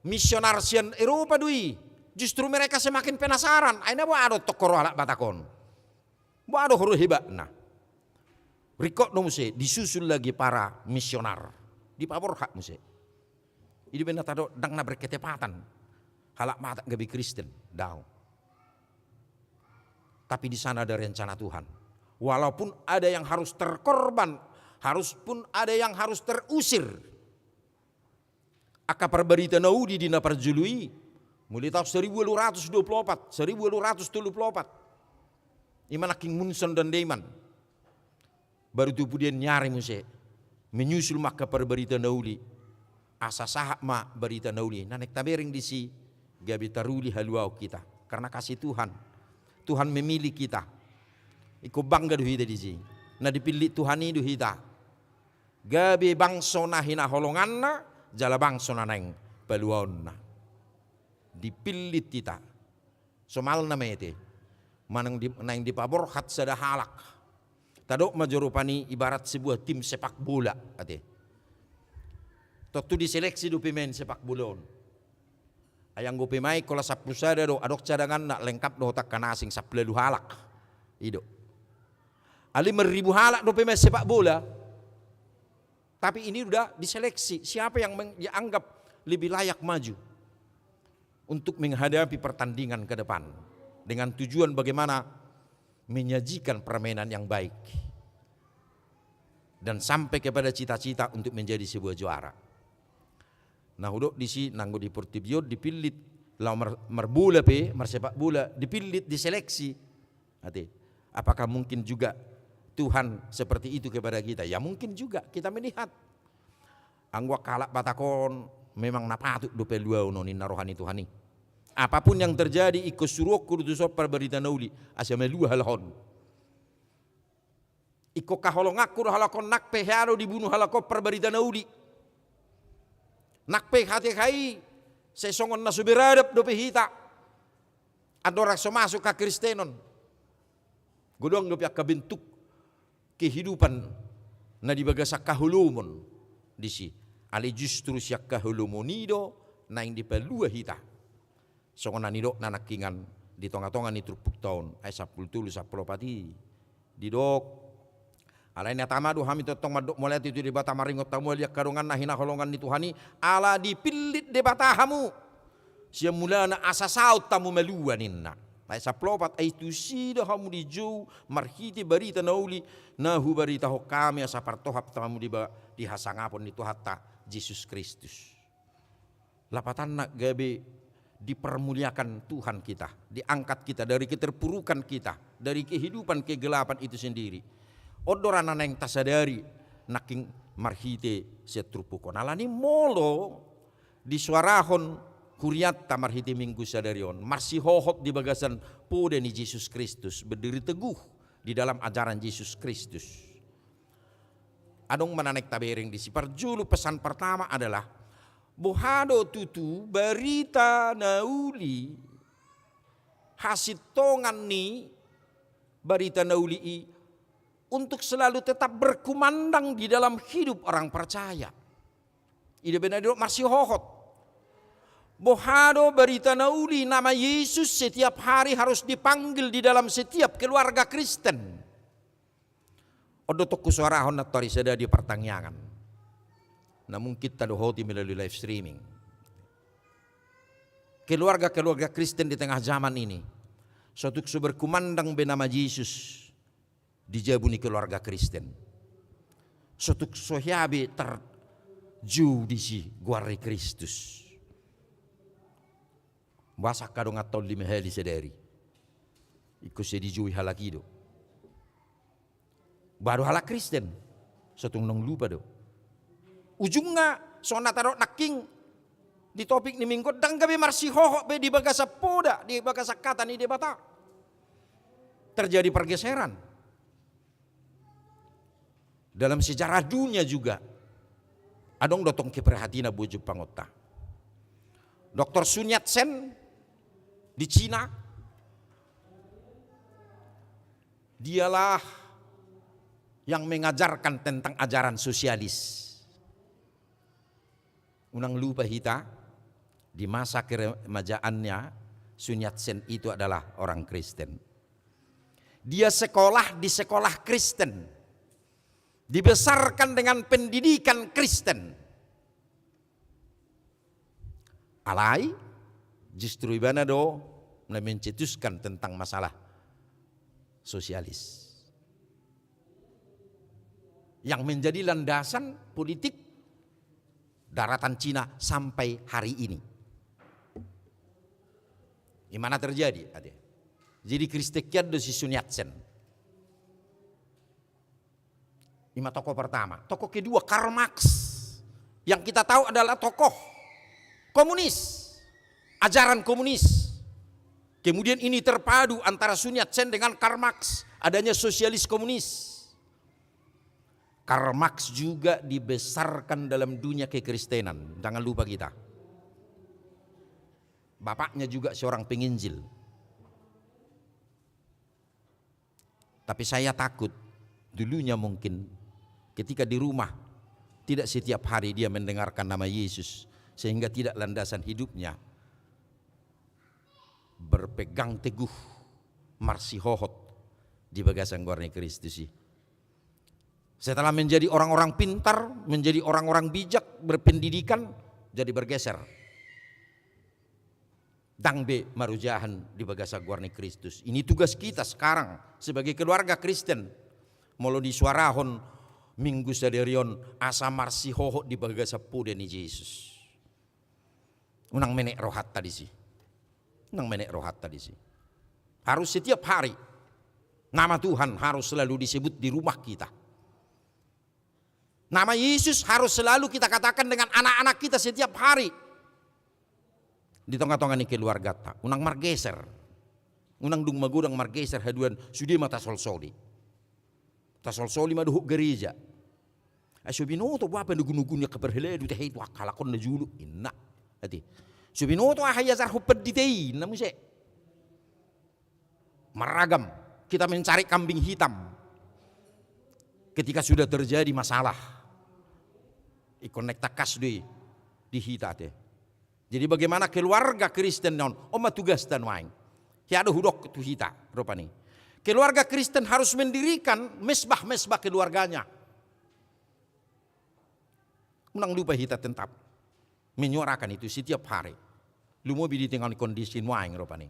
misionar sian Eropa do i. Justru mereka semakin penasaran. Ai na boha do tongko ro halak Batak on. Boha do ro hebatna. Ringkot do muse, disusul lagi para misionar. Dipaborhat muse. I do umbahen na tadok ndang na berketepatan halak Batak gabe Kristen. Daong. Tapi di sana ada rencana Tuhan. Walaupun ada yang harus terkorban, harus pun ada yang harus terusir. Angka parbarita na uli di na parjolo i, mulai tahun seribu walu ratus dua puluh opat, seribu walu ratus tolu puluh opat. I ma nangkin Munson dan Deiman. Baru tu pudian ni ari muse, menyusul ma angka parbarita na uli. Asa sahat ma barita na uli. Na naeng tabereng disi, gabe taruli haluaon hita. Karena kasih Tuhan. Tuhan memilih kita. Ingkon bangga do hita disi. Na dipillit Tuhan i do hita. Gabe bangso na hinaholonganna, jala bangso na naeng paluaonna. Dipillit hita. Somalna ma i ate. Manang di, naeng dipaborhat sada halak. Tadok ma joro pan i ibarat sebuah tim sepak bola, ate. Tontu diseleksi do pemain sepak bola on. Ai anggo pemain holan sampulu sada do, adong cadanganna, lengkap dohot angka na asing sampulu ualu halak. I do. Alai meribu halak do pemain sepak bola. Tapi ini udah diseleksi, siapa yang meng-, dianggap lebih layak maju untuk menghadapi pertandingan ke depan, dengan tujuan bagaimana menyajikan permainan yang baik dan sampai kepada cita-cita untuk menjadi sebuah juara. Na hudok disi, nanggo di portibi on dipillit, laho mar-, marbola pe, marsepak bola, dipillit, diseleksi. Ate, apakah mungkin juga Tuhan seperti itu kepada kita? Ya, mungkin juga. Kita melihat. Anggo angka halak Batak on memang na patut do paluaon on, ninna roha ni Tuhan i. Apapun yang terjadi, ingkon suruonku do tuson parbarita na uli, asa malua halak on. Ingkon haholonganku do halak on, nang pe hea do dibunu halak on, parbarita na uli. Nang pe H T H I, sai songon na so beradab dope hita. Andorang so masuk hakristenon. Godang dope angka bentuk kehidupan na di bagasan haholomon disi. Alai justru sian haholomon i do naeng dipalua hita. Songon na nidokna nangkiningan di tonga-tonga ni turpukta on, ayat sampulu tolu, sampulu opat i. Didok, alai na tama do hami tongtong mandok mauliate tu Debata, maringot hamu ale angka donganna hinaholongan ni Tuhan i, ala dipillit Debata hamu sian mulana asa saut hamu malua, ninna. Ayat sampulu opat, ai tusi do hamu dijou marhite barita na uli na hubaritahon hami, asa partohap hamu di ba-, di hasangapon ni Tuhanta Jesus Kristus. Lapatanna gabe dipermuliakan Tuhan kita, diangkat kita dari keterpurukan kita, dari kehidupan kegelapan itu sendiri. On do ra na naeng tasadari nangkin marhite sian turpuk on. Alani molo disuarahon hurianta marhite Minggu sadari on, marsihohot di bagasan poda ni Jesus Kristus, berdiri teguh di dalam ajaran Jesus Kristus. Adong ma na naeng tabereng disi. Parjolo, pesan pertama adalah, boha do tutu barita na uli, hasintongan ni barita na uli i untuk selalu tetap berkumandang di dalam hidup orang percaya. I do umbahen na didok marsihohot. Boha do barita na uli, nama Yesus setiap hari harus dipanggil di dalam setiap keluarga Kristen. On do tong husuarahon nantoari sada di partangiangan na mungkin tadohoti melalui live streaming. Keluarga-keluarga Kristen di tengah zaman ini, so tung so berkumandang be nama Jesus di jabu ni keluarga Kristen, so tung so hea be tarjou disi goar ni Kristus. Boasa angka dongan ta on lima hali sadari ingkon sai dijou halak i do. Baru halak Kristen, so tung naung lupa do. Ujungna, songon na tadok nangkin di topik ni Minggu on, ndang gabe marsihohot be di bagasan poda, di bagasan hata ni Debata. Terjadi pergeseran. Dalam sejarah dunia juga, adong do tong keprihatinan buat jumpangonta. Doktor Sun Yat-sen di Cina, dialah yang mengajarkan tentang ajaran sosialis. Unang lupa hita, di masa keremajaannya, Sun Yat-sen itu adalah orang Kristen. Dia sekolah di sekolah Kristen, dibesarkan dengan pendidikan Kristen. Alai justru ibana do na mencetuskan tentang masalah sosialis yang menjadi landasan politik daratan Cina sampai hari ini. Ima na terjadi, ate. Jadi Kristen kian do si Sun Yat-sen. Ima tokoh pertama. Tokoh kedua, Karl Marx. Yang kita tahu adalah tokoh komunis, ajaran komunis. Kemudian ini terpadu antara Sun Yat-sen dengan Karl Marx, adanya sosialis komunis. Karl Marx juga dibesarkan dalam dunia kekristenan. Jangan lupa kita. Bapaknya juga seorang penginjil. Tapi saya takut, dulunya mungkin ketika di rumah tidak setiap hari dia mendengarkan nama Yesus, sehingga tidak landasan hidupnya berpegang teguh marsihohot di bagasan goar ni Kristus i. Setelah menjadi orang-orang pintar, menjadi orang-orang bijak, berpendidikan, jadi bergeser. Ndang be marojahan di bagasan goar ni Kristus. Ini tugas kita sekarang sebagai keluarga Kristen. Molo disuarahon Minggu sadari on, asa marsihohot di bagasan poda ni Jesus. Unang menek rohanta disi. Unang menek rohanta disi. Harus setiap hari nama Tuhan harus selalu disebut di rumah kita. Nama Yesus harus selalu kita katakan dengan anak-anak kita setiap hari. Di tonga-tonga ni keluargata. Unang margeser. Unang dung magodang margeser haduan sude ma tasolsoli. Tasolsoli ma dohot gereja. Ai so binoto boha pe nugu-nugu ni angka parhalado tahe tu angka halak on na jolo, inna. Ate. So binoto aha i ajar ho pandita i, inna muse. Maragam, kita mencari kambing hitam. Ketika sudah terjadi masalah, ingkon naeng tangkas do i di hita ate. Jadi bagaimana keluarga Kristen on, on ma tugasta nuaeng. Hea do hudok tu hita, rupani. Keluarga Kristen harus mendirikan mesbah-mesbah keluarganya. Unang lupa hita tetap menyuarakan itu setiap hari. Lumobi di tengah kondisi nuaeng rupani.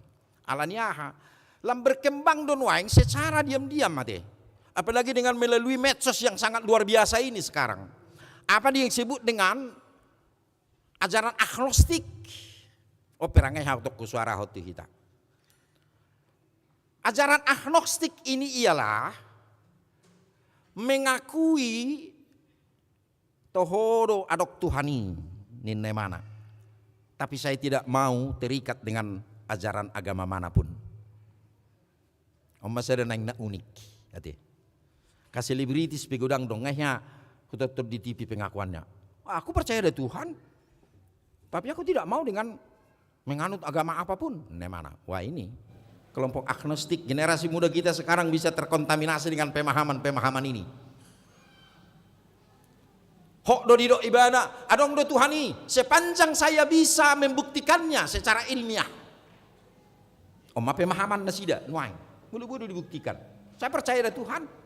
Alani aha? Lam berkembang do nuaeng secara diam-diam ate. Apalagi dengan melalui medsos yang sangat luar biasa ini sekarang. Apa yang disebut dengan ajaran agnostik? Oh, perangai hau tokko suara hau tu hita. Ajaran agnostik ini ialah mengakui toho do adong Tuhan i, ninna imana. Tapi saya tidak mau terikat dengan ajaran agama manapun. On ma sada naeng na unik, ate. Angka selebritis pe godang do nga hea hutonton di T V pengakuannya. Aku percaya ada Tuhan, tapi aku tidak mau dengan menganut agama apapun. Ninna imana. Wah, ini kelompok agnostik, generasi muda kita sekarang bisa terkontaminasi dengan pemahaman-pemahaman ini. Hot do didok ibana, adong do Tuhan i, sepanjang saya bisa membuktikannya secara ilmiah. On ma pemahaman nasida nuaeng. Molo boi do dibuktikan. Saya percaya ada Tuhan.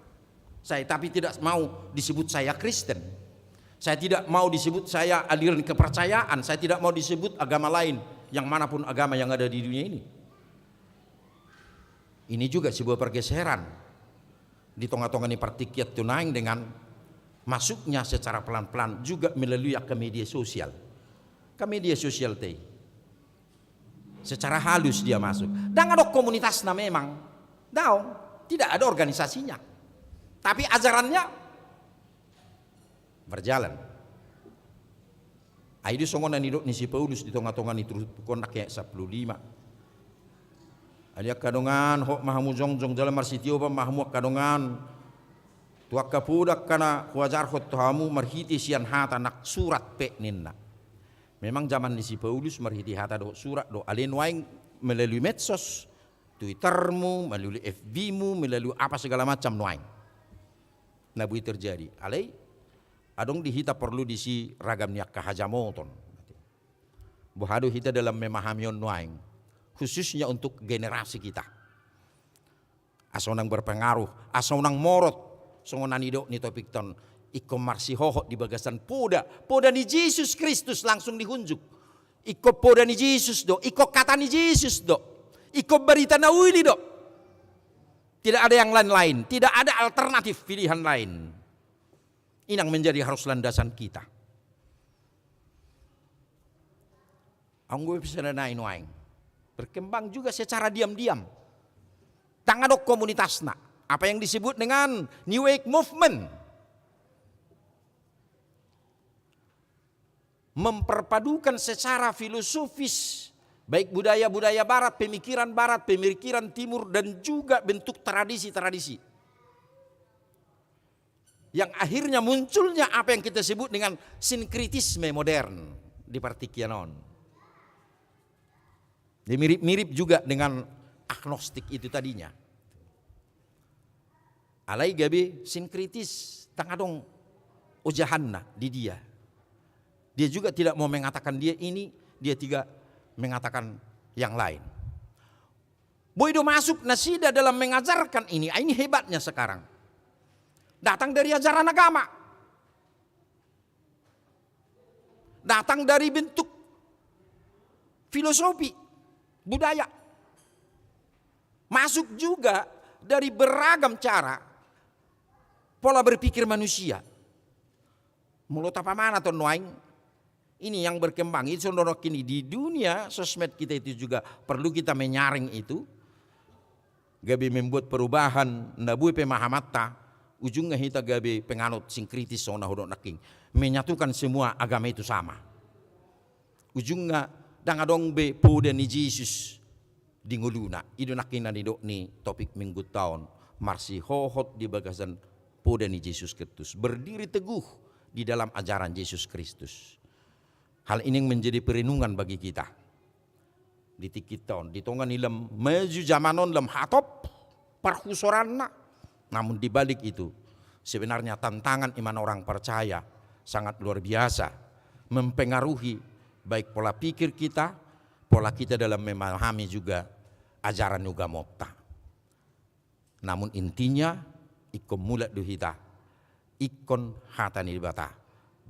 Saya tapi tidak mau disebut saya Kristen. Saya tidak mau disebut saya aliran kepercayaan. Saya tidak mau disebut agama lain, yang manapun agama yang ada di dunia ini. Ini juga sebuah pergeseran di tonga-tonga ni partingkian tu nuaeng dengan masuknya secara pelan-pelan juga melalui angka media sosial. Angka media sosial te i. Secara halus dia masuk. Ndang adong komunitasna memang. Daong. Tidak ada organisasinya. Tapi ajarannya berjalan. Ai do songon na nidok ni si Paulus di tonga-tonga ni turpuk on, ayat sampulu lima. Ai angka dongan, hot ma hamu jongjong jala marsitiopan ma hamu angka dongan tu angka poda angka na huajarhon tu hamu marhite sian hata nang surat pe, ninna. Memang zaman ni si Paulus marhite hata dohot surat do, alai nuaeng melalui medsos, Twittermu, melalui F B-mu, melalui apa segala macam nuaeng. Na boi terjadi. Alai adong di hita porlu disi ragam ni angka hajamoton. Boha do hita dalam memahami on nuaeng, khususnya untuk generasi kita. Asa unang berpengaruh, asa unang morot, songon na nidok ni topikta on, ingkon marsihohot di bagasan poda, poda ni Jesus Kristus langsung dihunjuk. Ingkon poda ni Jesus do, ingkon hata ni Jesus do, ingkon barita na uli do. Tidak ada yang lain-lain, tidak ada alternatif pilihan lain. Ini yang menjadi harus landasan kita. Anggo bisa na nuaeng berkembang juga secara diam-diam. Ndang adong komunitasna. Apa yang disebut dengan New Age Movement. Memperpadukan secara filosofis, baik budaya-budaya barat, pemikiran barat, pemikiran timur, dan juga bentuk tradisi-tradisi. Yang akhirnya munculnya apa yang kita sebut dengan sinkritisme modern di partingkian on. Dia mirip-mirip juga dengan agnostik itu tadinya. Alai gabe sinkritis, ndang adong ojahanna di dia. Dia juga tidak mau mengatakan dia ini, dia tidak mengatakan yang lain. Boi do masuk nasida dalam mengajarkan ini. Ah, ini hebatnya sekarang. Datang dari ajaran agama. Datang dari bentuk filosofi, budaya. Masuk juga dari beragam cara pola berpikir manusia. Molo tapamanat on nuaeng, ini yang berkembang, itu songon na nidok ni di dunia sosmed kita itu juga perlu kita menyaring itu. Gabe membuat perubahan, na boi pemahamanta, ujungna hita gabe penganut sinkritis songon na hudok nangkin. Menyatukan semua agama itu sama. Ujungna ndang adong be poda ni Jesus di ngoluna. I do nangkin na nidok ni topik minggunta on, marsihohot di bagasan poda ni Jesus Kristus, berdiri teguh di dalam ajaran Jesus Kristus. Hal ini yang menjadi perenungan bagi kita di tingkinta on, di tonga ni lam maju zaman on, lam hatop parhusoranna. Namun di balik itu, sebenarnya tantangan iman orang percaya sangat luar biasa, mempengaruhi baik pola pikir kita, pola kita dalam memahami juga ajaran ni ugamonta. Namun intinya, ingkon mulak do hita ingkon hata ni Debata.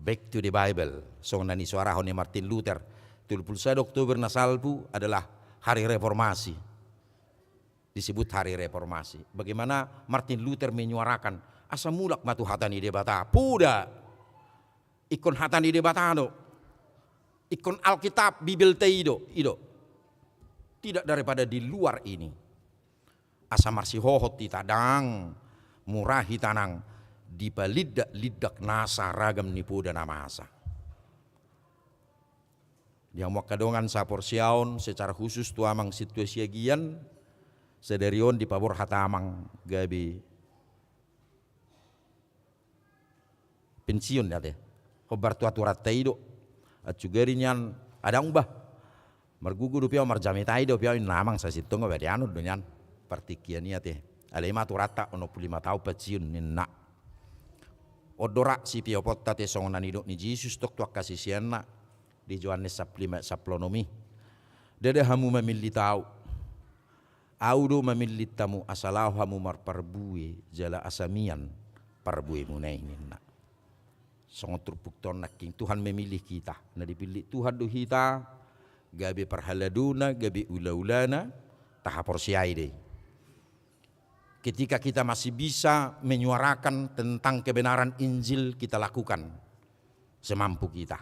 Back to the Bible. Songon na nisuarahon ni Martin Luther, tolu pulu sada Oktober na salpu adalah hari reformasi. Disebut hari reformasi. Bagaimana Martin Luther menyuarakan, asa mulak ma tu hata ni Debata. Poda. Ingkon hata ni Debata do. Ingkon Alkitab, Bibelta i do, i do. Tidak daripada di luar ini. Asa marsihohot hita, ndang mura hita nang dipalindak-lindak nasa ragam ni poda na masa. Di hamu angka dongan saporseaon, secara khusus tu amang Sintua Siagian, sadari on dipaborhat amang gabe pensiun, ate. Hombar tu aturanta i do. Atsugari nian adong bah. Margogo dope ahu, marjamitahit dope ahu, inna amang, sasintong ba dianut do nian. Partingkian i, ate. Alai ma aturanta onom pulu lima taon pensiun, ninna. On do ra sipioponta, ate, songon na nidok ni Jesus tong tu angka siseanna di Johannes sampulu lima ayat sampulu onom i. Ndada hamu mamillit ahu. Ahu do mamillit hamu asa laho hamu marparbue jala asa mian parbuemuna i, ninna. Songon turpukta on nangkin, Tuhan memilih kita. Na dipillit Tuhan do hita gabe parhaladona, gabe ulaulana, tahaporseai do i. Ketika kita masih bisa menyuarakan tentang kebenaran Injil, kita lakukan semampu kita.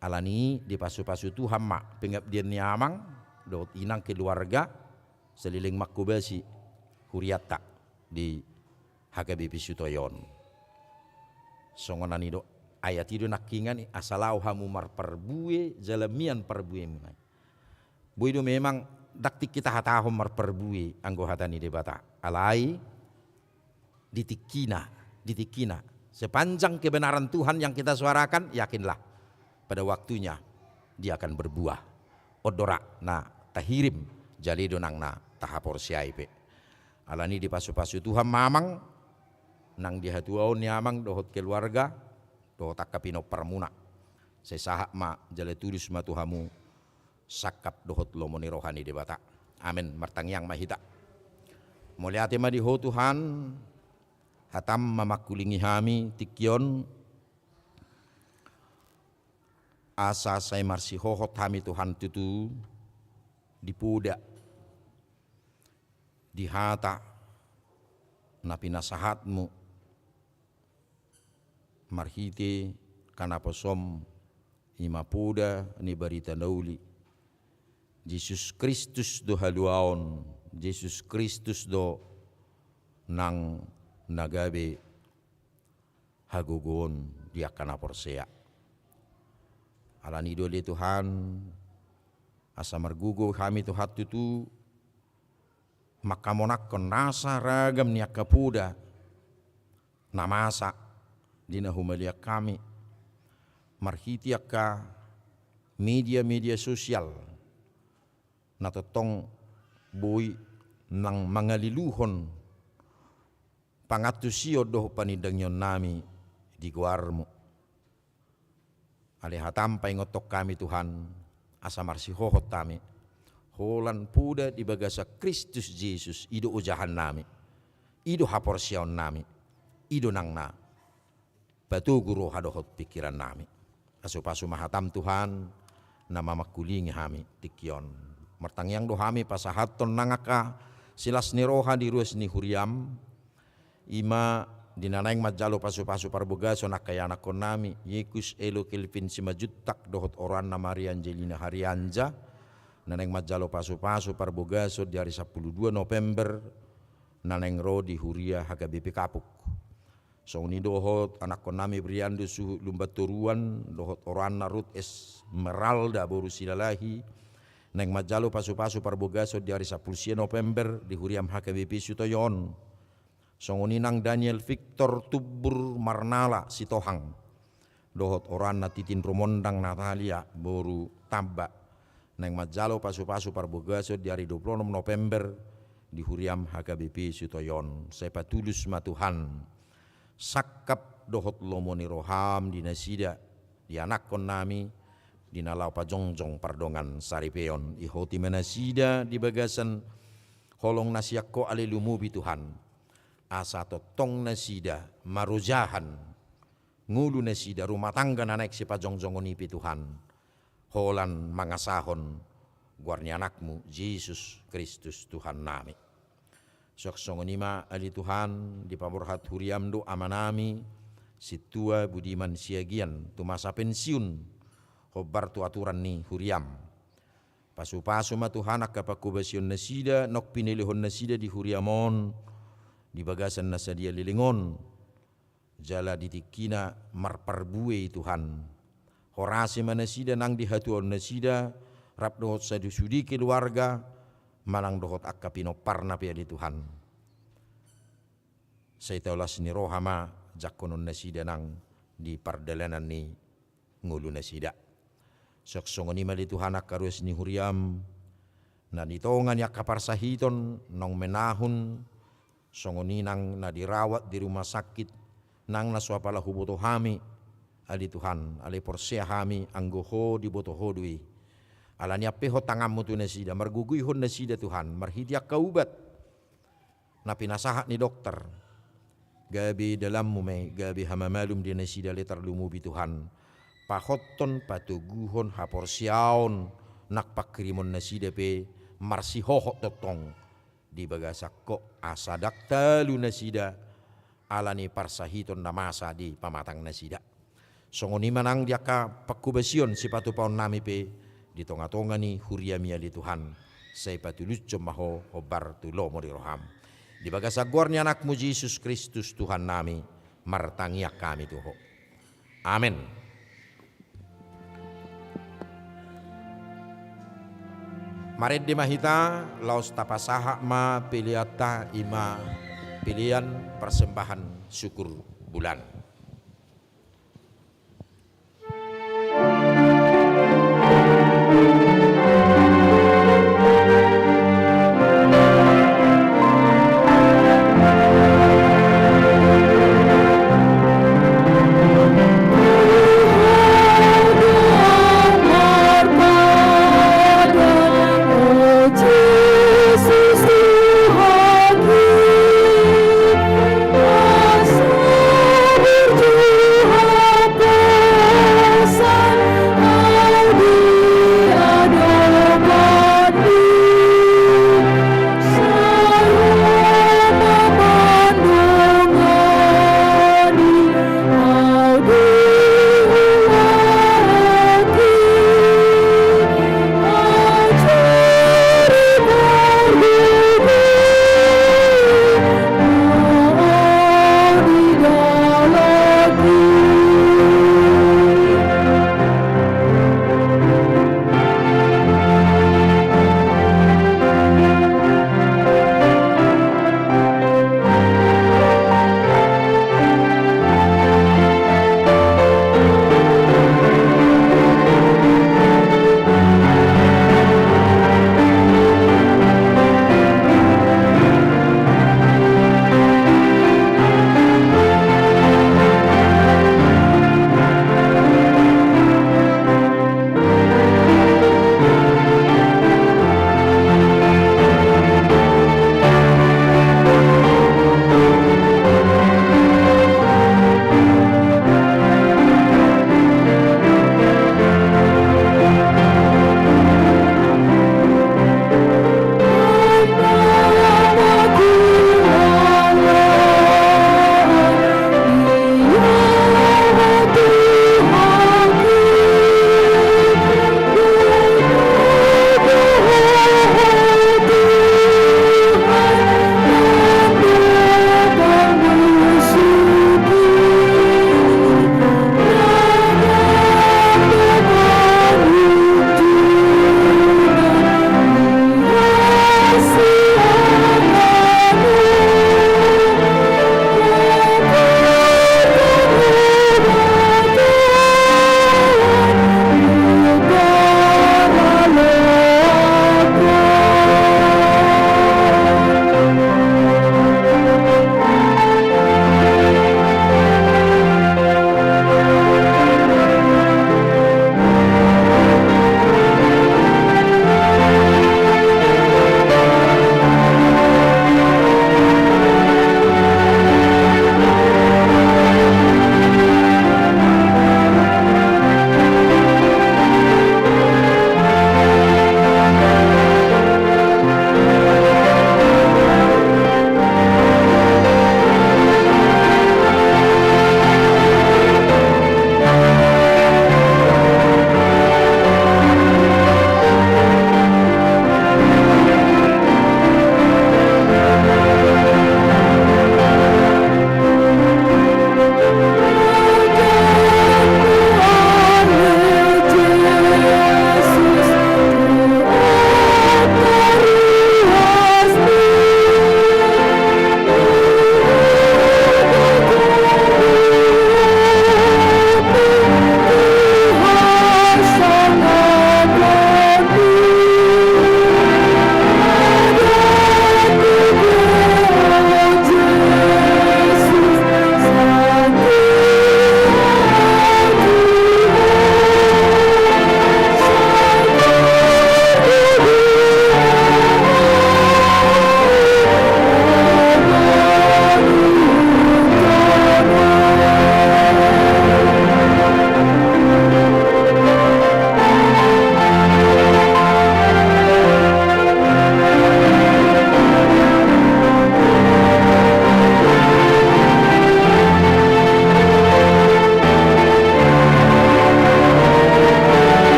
Alani i dipasupasu Tuhan ma pengabdian ni amang dohot inang, keluarga, saleleng manghobasi hurianta di H K B P Sutoyo on. Songon na nidok ayat i do nangkiningan i, asa laho hamu marparbue jala mian parbuemuna i. Boi do memang ndang tingki tahatahon marparbue anggo hata ni Debata. Alai di tingkina, di tingkina. Sepanjang kebenaran Tuhan yang kita suarakan, yakinlah, pada waktunya dia akan berbuah. On do ra na tahirim, jala i do nang na tahaporseai pe. Alani i dipasupasu Tuhan ma amang, nang di hatuaon ni amang dohot keluarga, dohot angka pinomparmuna. Sai sahat ma jala tulus ma tu hamu sangkap dohot lomo ni roha ni Debata. Amen. Martangiang ma hita. Mauliate ma di Ho Tuhan, hatam mamangkulingi hami tingki on, asa sai marsihohot hami Tuhan tutu di poda, di hata na pinasahatmu marhite angka naposom, i ma poda ni barita na uli. Jesus Kristus do haluaon, Jesus Kristus do nang na gabe hagogoon di angka na porsea. Alani do ale Tuhan, asa margogo hami Tuhan tutu manghamonangkon nasa ragam ni angka poda na masa di na humaliang hami marhite angka media-media sosial na tongtong boi nang mangaliluhon pangantusion dohot panindangionnami di goarmu. Ale hatam paingothon hami Tuhan, asa marsihohot hami holan poda di bagasan Kristus Jesus, i do ojahannami, i do haporseaonnami, i do nang na patogu roha dohot pingkirannami. Pasupasu ma hatam Tuhan, na mamangkulingi hami tingki on. Martangiang do hami pasahathon nang angka silas ni roha di ruas ni huriam, i ma di na naeng manjalo pasupasu parbagason angka ianakkonnami, Yekus Elo Kelvin Simanjuntak dohot oroanna Maria Angelina Harianja, na naeng manjalo pasupasu parbagason di ari sampulu dua November, na naeng ro di huria H K B P Kapuk. Songon i dohot anakkonnami Briandus suhut Lumban Toruan dohot oroanna Ruth Esmeralda boru Silalahi, naeng manjalo pasupasu parbagason di ari sampulu sia November di huriam H K B P Sutoyo on. Songon i nang Daniel Victor Tumbur Marnala Sitohang dohot oroanna Titin Rumondang Natalia boru Tamba, naeng manjalo pasupasu parbagason di ari dua pulu onom November di huriam H K B P Sutoyo on. Sai patulus ma Tuhan sangkap dohot lomo ni roham di nasida, di anakkonnami, di na laho pajongjong pardongan saripeon. Ihoti ma nasida di bagasan holong na sian Ho ale lumobi Tuhan, asa tongtong nasida marojahan ngolu nasida, rumah tangga na naeng sipajongjongon i pe Tuhan, holan mangasahon goar ni anakmu Jesus Kristus Tuhannami. Suang songon i ma ale Tuhan, dipaborhat huriam do amanami Sintua Budiman Siagian tu masa pensiun, hombar tu aturan ni huriam. Pasupasu ma Tuhan angka pangkobasion nasida naung pinelehon nasida di huriam on, di bagasan na sadia leleng on, jala di tingkina marparbue i Tuhan. Horasi ma nasida nang di hatuaon nasida, rap dohot sude-sude keluarga, manang dohot angka pinomparna pe ale Tuhan. Sai taulas ni roha ma jangkonon nasida nang di pardalanan ni ngolu nasida. Suang songon i ma ale Tuhan angka ruas ni huriam, na di tonga ni angka parsahiton naung menahun, songon i nang na dirawat di rumah sakit, nang na so apala huboto hami, ale Tuhan, alai porsea hami anggo Ho diboto Ho do i. Alani i ampehon tanganmu tu nasida, margogoihon nasida Tuhan, marhite angka ubat na pinasahat ni dokter. Gabe dalanmu ma i, gabe hamamalum di nasida ale tarlumobi Tuhan. Pahothon, patoguhon haporseaon nang pangkirimon nasida pe marsihohot tongtong di bagasan Ho, asa ndang talu nasida alani parsahiton na masa di pamatang nasida. Songon i ma nang di angka pangkobasion sipatupaonnami pe di tonga-tonga ni huriami ale Tuhan, sai patulushon ma Ho hombar tu lomo ni roham. Di bagasan goar ni anakmu Jesus Kristus Tuhannami, martangiang hami tu Ho. Amen. Marende ma hita, laos tapasahat ma peleanta, i ma pelean parsembahan syukur bulanan.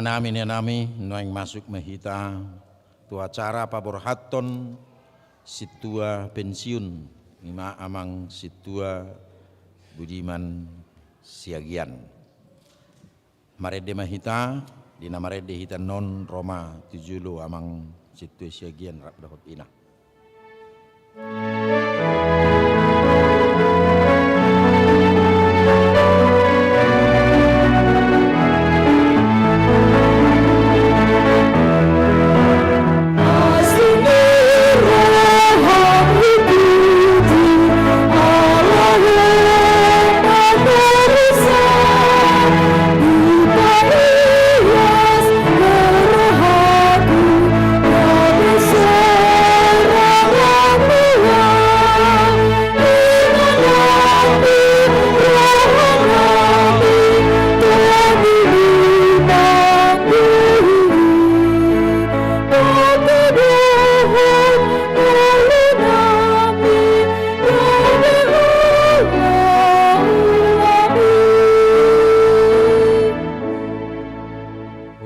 Nami, nami, nuaeng masuk ma hita tu acara paborhathon sintua pensiun, ima Amang Sintua Budiman Siagian. Marende ma hita, di na marende hita annon ro ma tu jolo Amang Sintua Siagian rap dohot ina.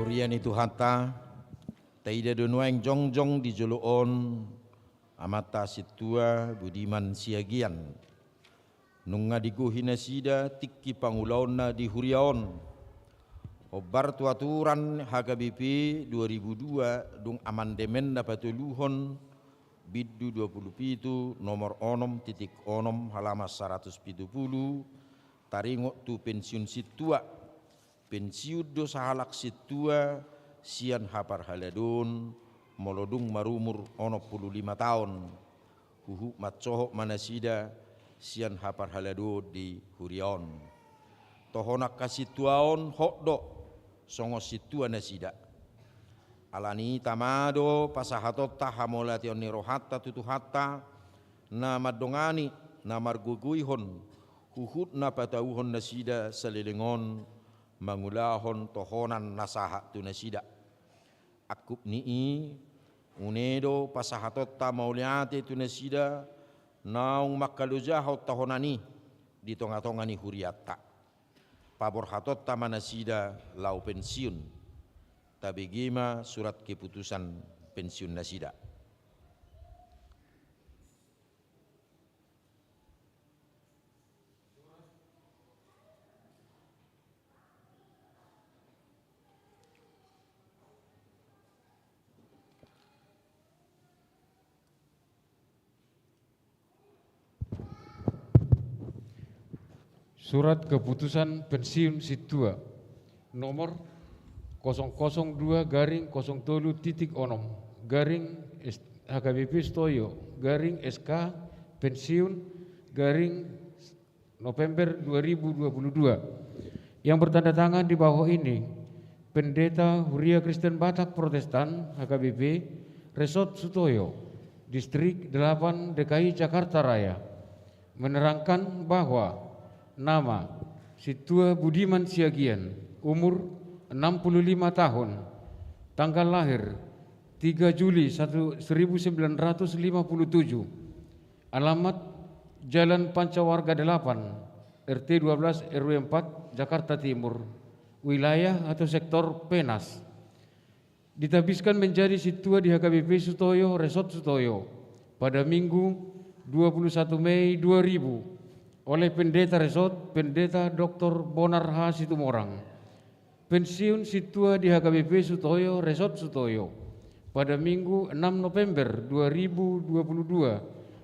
Huria ni Tuhanta, taida do nuaeng jongjong di jolo on Amanta Sintua Budiman Siagian. Nunga digohi nasida tingki pangulaonna di huria on. Hombar tu aturan H K B P dua ribu dua dung amandemen na patoluhon bindu dua pulu pitu nomor onom titik onom halaman saratus pitu pulu, taringot tu pensiun sintua. Pensiun do sahalak sintua sian haparhaladoon molo dung marumur onom pulu lima taon. Huhut mansohot ma nasida sian haparhaladoon di huria on. Tohon angka sintua on hot do songon sintua nasida. Alani i tama do pasahatonta hamauliateon ni rohanta tu Tuhanta, na mandongani, na margoigoihon, huhut na patauhon nasida saleleng on mangulahon tohonan na sahat tu nasida. Angkup ni i, une do pasahatonta mauliate tu nasida naung mangkalojahon tohonan i di tongatonga ni hurianta. Paborhatonta ma nasida laho pensiun. Tabege ma surat keputusan pensiun nasida. Surat keputusan pensiun sintua nomor kosong kosong dua garing kosong tolu titik onom garing H K B P Sutoyo garing S K pensiun garing November dua ribu dua puluh dua, yang bertanda tangan di bawah ini, Pendeta Huria Kristen Batak Protestan, H K B P, Resort Sutoyo, Distrik delapan D K I Jakarta Raya, menerangkan bahwa nama Sintua Budiman Siagian, umur enam puluh lima tahun, tanggal lahir tiga Juli satu, seribu sembilan ratus lima puluh tujuh, alamat Jalan Pancawarga delapan, R T dua belas R W empat, Jakarta Timur, wilayah atau sektor Penas. Ditabiskan menjadi sintua di H K B P Sutoyo, Resort Sutoyo, pada Minggu dua puluh satu Mei dua ribu oleh Pendeta Resort, Pendeta Doktor Bonar H Situmorang. Pensiun sintua di H K B P Sutoyo, Resort Sutoyo, pada Minggu enam November dua ribu dua puluh dua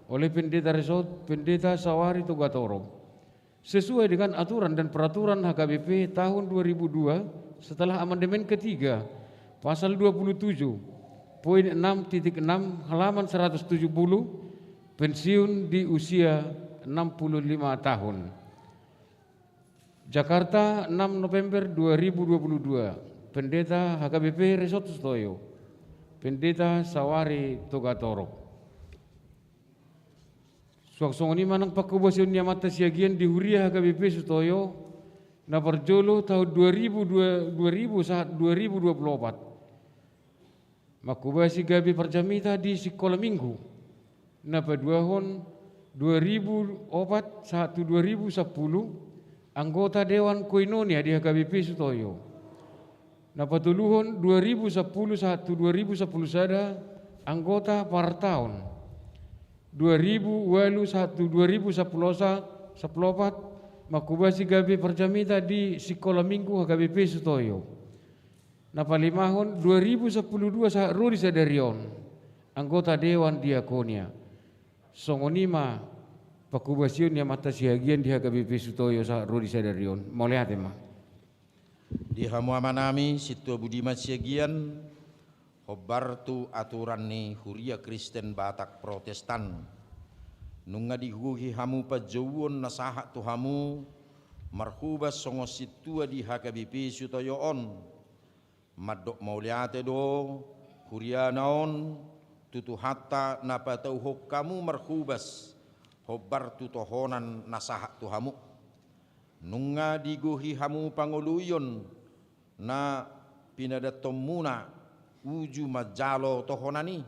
oleh Pendeta Resort, Pendeta Sawari Togatorop. Sesuai dengan aturan dan peraturan H K B P tahun dua ribu dua, setelah amandemen ketiga, pasal dua puluh tujuh, poin enam titik enam, halaman seratus tujuh puluh, pensiun di usia enam puluh lima tahun. Jakarta, enam November dua ribu dua puluh dua, Pendeta H K B P Resort Sutoyo, Pendeta Sawari Togatorop. Suang songon i ma nang pangkobasion ni amanta Siagian di huria H K B P Sutoyo, na parjolo taon dua ribu dua, dua ribu sahat dua ribu dua puluh opat. Mangkobasi gabe parjamita di sikola Minggu, na paduahon dua ribu opat sahat tu dua ribu sampulu, anggota Dewan Koinonia di H K B P Sutoyo. Na patoluhon, dua ribu sampulu sahat tu dua ribu sampulu sada, anggota partaon. Dua ribu ualu sahat tu dua ribu sampulu sa-, sampulu opat, manghobasi gabe parjamita di Sikola Minggu H K B P Sutoyo. Na palimahon, dua ribu sampulu dua sahat ro di sadari on, anggota Dewan Diakonia. Songon i ma panghobasion ni amanta Siagian di H K B P Sutoyo sahat ro di sadari on. Mauliate ma. Di hamu amanami Sintua Budiman Siagian, hombar tu aturan ni Huria Kristen Batak Protestan. Nunga digohi hamu panjouon na sahat tu hamu marhobas songon sintua di H K B P Sutoyo on. Mandok mauliate do huriana on tu Tuhanta na patauhon hamu marhobas, hombar tu tohonan na sahat tu hamu. Nunga digohi hamu pangoloion na pinadanhonmuna uju manjalo tohonan i.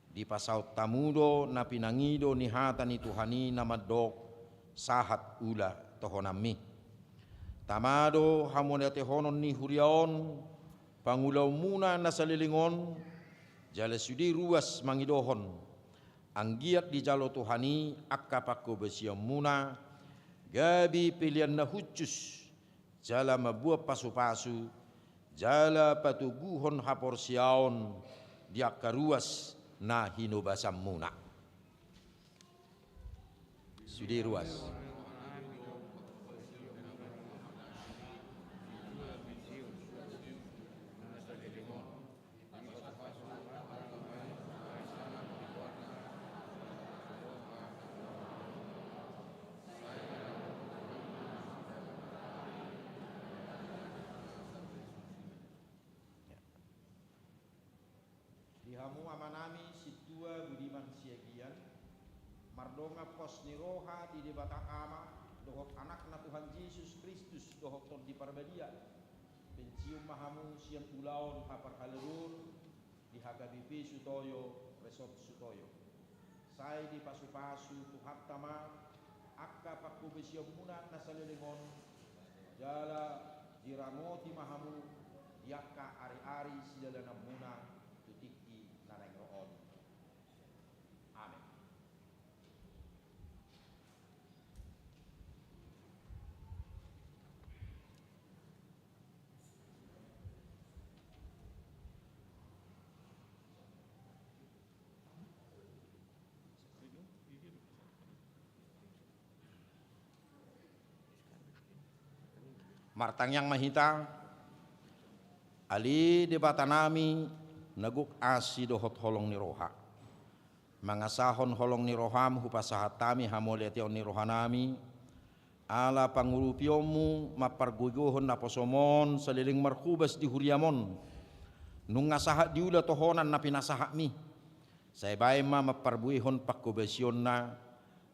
Dipasaut hamu do na pinangido ni hata ni Tuhan i na mandok sahat ula tohonanmi. Tama do hamauliatehonon ni huria on pangulaonmuna na saleleng on, jala sude ruas mangidohon anggiat dijalo Tuhan i angka panghobasionmuna gabe pelean na hushus, jala mambuat pasupasu, jala patoguhon haporseaon di angka ruas na hinobasanmuna. Sude ruas. Di hamu amanami Sintua Budiman Siagian, mardongan pos ni roha di Debata Ama dohot Anakna Tuhan Jesus Kristus dohot Tondi Parbadia, pensiun ma hamu sian ulaon haparhaladoon di H K B P Sutoyo, Resort Sutoyo. Sai dipasupasu Tuhanta ma angka panghobasionmuna na saleleng on, jala diramoti ma hamu di angka ariari sidalananmuna tu tingki na naeng ro on. Amen. Martangiang ma hita. Ale Debatanami na gok asi dohot holong ni roha, mangasahon holong ni roham hupasahat hami hamauliateon ni rohanami, ala pangurupionmu mampargogohon naposom on saleleng marhobas di huriam on, nunga sahat diula tohonan na pinasahatmi. Sai baen ma mamparbuehon panghobasionna,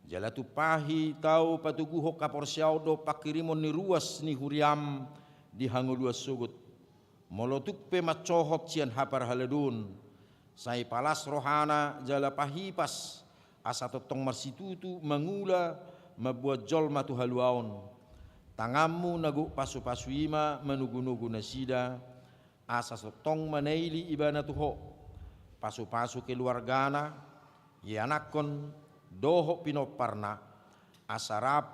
jala tumpahi tau patoguhon haporseaon dohot panghirimon ni ruas ni huriam di hangoluan sogot. Molo tung pe mansohot sian haparhaladoon, sai palas rohana jala pahipas, asa tongtong marsitutu mangula mambuat jolma tu haluaon. Tanganmu na gok pasupasu i ma manogunogu nasida, asa tongtong manaili ibana tu Ho. Pasupasu keluargana, ianakhon dohot pinomparna, asa rap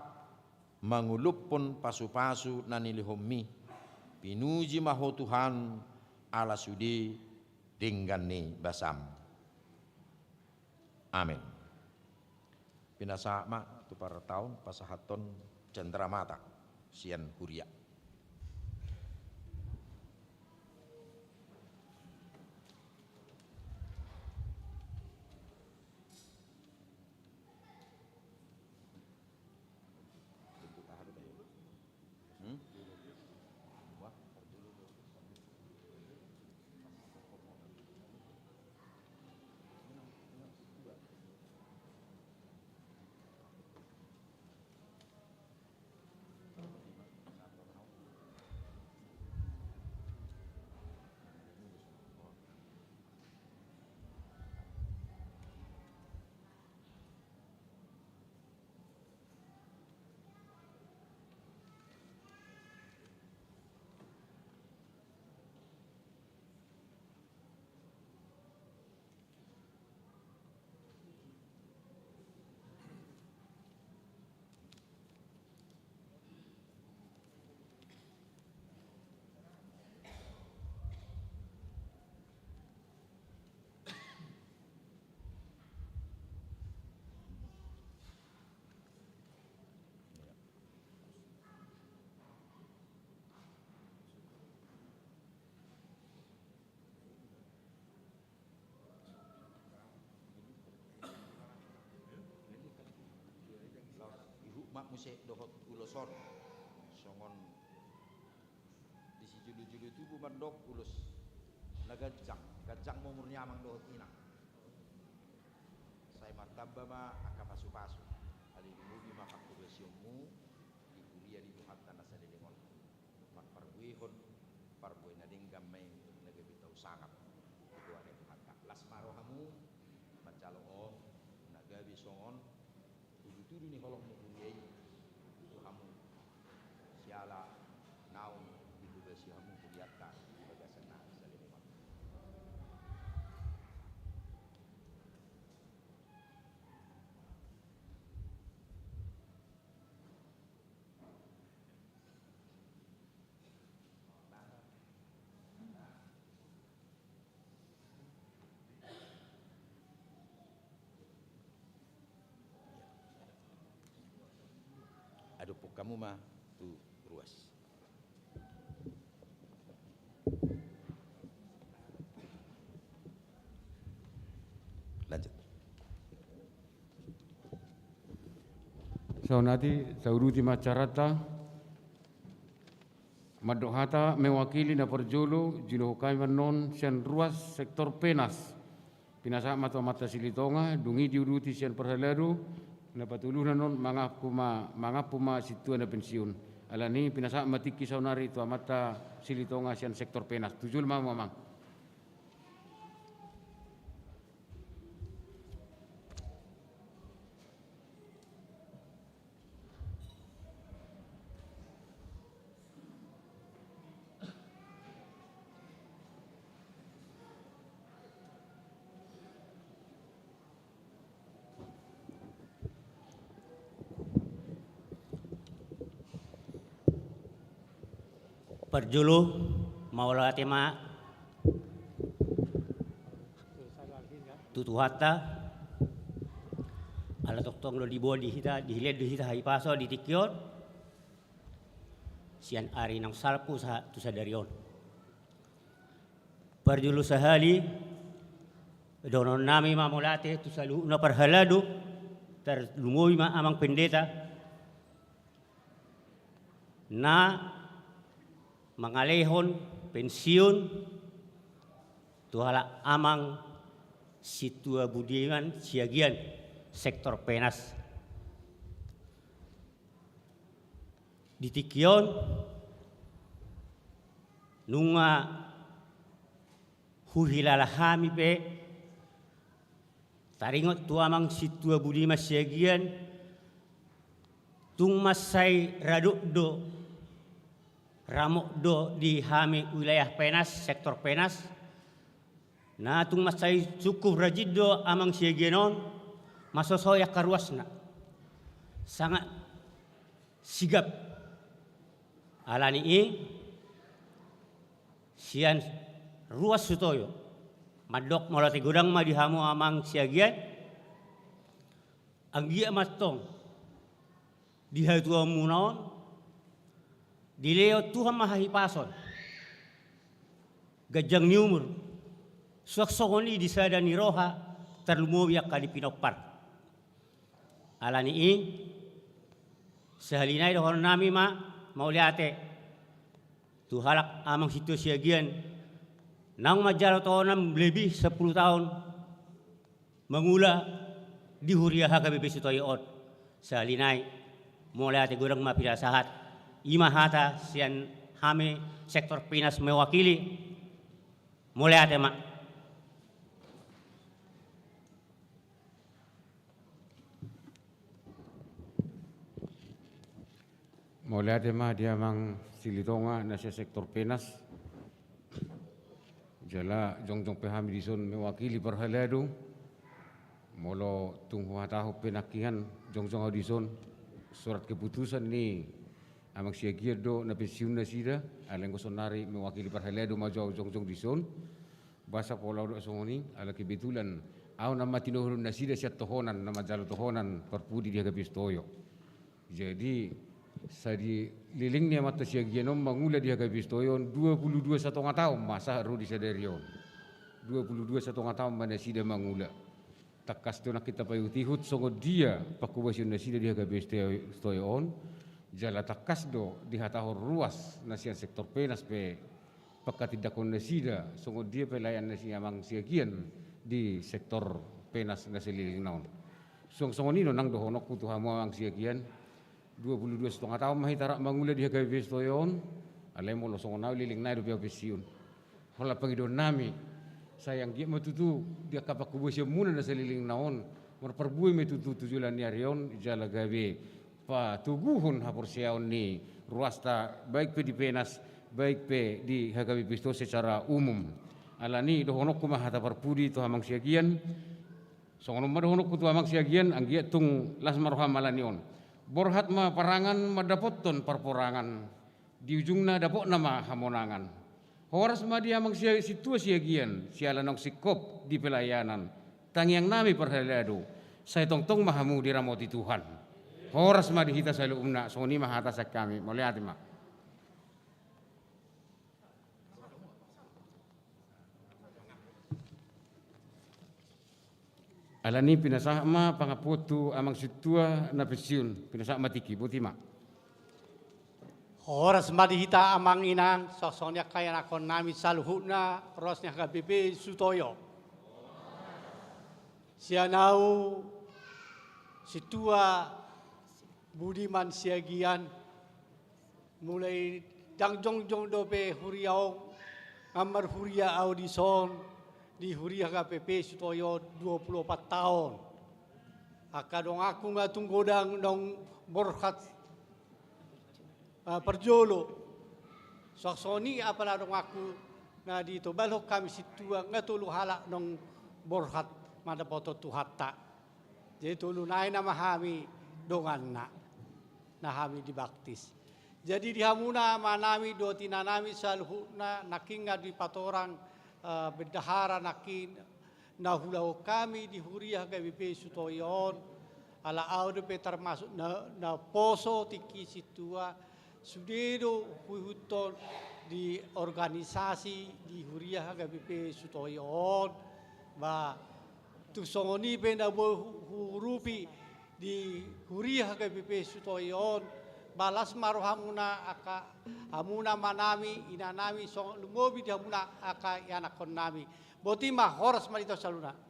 mangolophon pasupasu na nilehonmi. Pinuji ma Ho Tuhan, ala sude denggan ni basam. Amen. Pinasahat ma tu partaon pasahathon cendramata sian huria. Muse dohot ulos on songon di sijulu-julu tubu mandok ulos na ganjang, ganjang ma umur ni amang dohot inang. Sai martamba ma angka pasu-pasu, alai lumobi ma panghobasionmu di huria ni Tuhanta na saleleng on. Marparbuehon parbue na denggan ma i na gabe tau sangap tu goar ni Tuhanta. Las ma rohamu manjalo on na gabe songon tudu-tudu ni holong ni huria i tu hamu, siala naung dihobasi hamu hurianta di bagasan na saleleng on. Adophon hamu ma tu ruas. Lanjut. Saonari tauduti ma acaranta. Mandok hata mewakili na parjolo, juluhon hami ma annon sian ruas sektor Penas. Pinasahat ma tu amanta Silitonga, dung i diuduti sian parhalado, na patoluhon annon mangampu ma, mangampu ma sintua na pensiun. Alani i pinasahat ma tingki saonari tu amanta Silitonga sian sektor Penas. Tu jolo ma hamu amang. Parjolo, mauliate ma tu Tuhanta, ala tongtong do diboan di hita, dihilehon do hita hahipason di tingki on, sian ari naung salpu sahat tu sadari on. Parjolo sahali, dohonon nami ma mauliate tu saluhutna parhalado, tarlumobi ma amang pendeta, na mangalehon pensiun tu halak amang Sintua Budiman Siagian, sektor Penas. Di tingki on nunga huhilala hami pe taringot tu amang Sintua Budiman Siagian, tung mansai radot do, ramot do di hami wilayah Penas, sektor Penas. Na tung mansai cukup rajin do amang Siagian on masosohi angka ruasna. Sangat sigap. Alani i sian ruas Sutoyo mandok mauliate godang ma di hamu amang Siagian. Anggiat ma antong di hatuaonmuna on dilehon Tuhan ma hahipason, ganjang ni umur, suang songon i di sada ni roha, tarlumobi angka di pinompar. Alani i, sahali nai dohonon nami ma mauliate tu halak amang Sintua Siagian naung manjalo tohonan lebih sampulu taon mangula di huria H K B P Sutoyo on. Sahali nai mauliate godang ma pinasahat. I ma hata sian hami sektor Penas mewakili. Mauliate ma. Mauliate ma di amang Silitonga na sian sektor Penas. Jala jongjong pe hami dison mewakili parhalado. Molo tung huhatahon pe nangkiningan, jongjong ahu dison surat keputusan ni amang Siagian do na pensiun nasida, alai anggo saonari mewakili parhalado ma jo ahu jongjong dison. Boasa pola ahu dok songon i, ala kebetulan ahu nama tinodohon nasida sian tohonan, nama jalo tohonan parpudi di H K B P Sutoyo. Jadi, sai dileleng ni amanta Siagian on mangula di H K B P Sutoyo on dua puluh dua satonga taon ma sahat ro di sadari on. Dua puluh dua satonga taon ma nasida mangula. Tangkas do nangkin tapaihutihut songon dia pangkobasion nasida di H K B P Sitoyo on, jala tangkas do dihatahon ruas na sian sektor Penas pe pangkatindangkon nasida songon dia pelayanan ni amang Siagian di sektor Penas na saleleng na on. Suang songon i do nang dohononku tu hamu amang Siagian, dua pulu dua setengah taon ma hita rap mangula di H K B P Sitoyo on, alai molo songon au leleng nai dope au pensiun. Holan pangidoan nami, sai anggiat ma tutu di angka pangkobasionmuna na saleleng na on marparbue ma tutu tu joloan ni ari on, jala gabe patoguhon haporseaon ni ruasta, baik pe di Penas, baik pe di H K B P Sitoyo secara umum. Alani dohononku ma hata parpudi tu amang Siagian. Songon on ma dohononku tu amang Siagian, anggiat tung las ma roham alani on. Borhat ma parangan mandapothon parporangan, di ujungna dapotna ma hamonangan. Horas ma di amang Sia-, sintua Siagian, siala naung singkop di pelayanan. Tangiang nami parhalado, sai tongtong ma hamu diramoti Tuhan. Horas ma di hita saluhutna, songon i ma hata sian hami, mauliate ma. Alani pinasahat ma pangampuon tu amang sintua na pensiun, pinasahat ma tingki, boti ma. Horas ma di hita amang inang, songon i angka ianakhon nami saluhutna, ruas ni H K B P Sitoyo. Sian au sintua Budiman Siagian, mulai ndang jongjong dope huria on, nga marhuria au dison, di huria H K B P Sitoyo dua pulu opat taon. Angka donganku nga tung godang naung borhat, ah, parjolo. Suang songon i apala donganku na ditobalhon hami sintua nga tolu halak naung borhat mandapothon Tuhanta. Jadi tolu nai nama hami donganna, na hami dibaptis. Jadi di hamuna amanami dohot inanami saluhutna, nangkin nga dipatorang, eh, bendahara nangkin na huulahon hami di huria H K B P Sitoyo on, ala au dope termasuk na, na poso tingki sintua, sude do huihuthon di organisasi di huria H K B P Sitoyo on, ba, tung songon i pe na boi hu-, huurupi di huria H K B P Sitoyo on, ba las ma rohamuna angka hamuna amanami, inanami, songon lumobi di hamuna angka ianakhonnami. Boti ma, horas ma di hita saluhutna.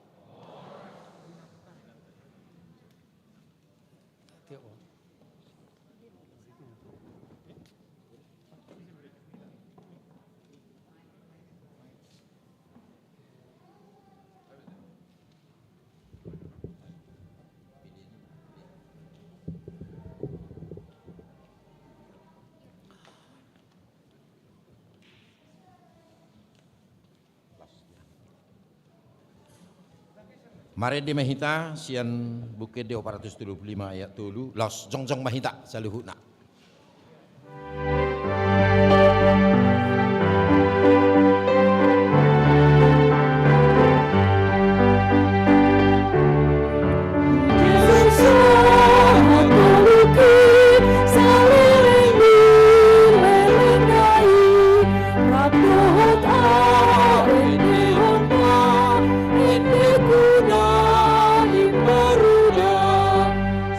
Marende ma hita sian Buku Ende opat ratus tolu pulu lima ayat tolu, laos jongjong ma hita saluhutna.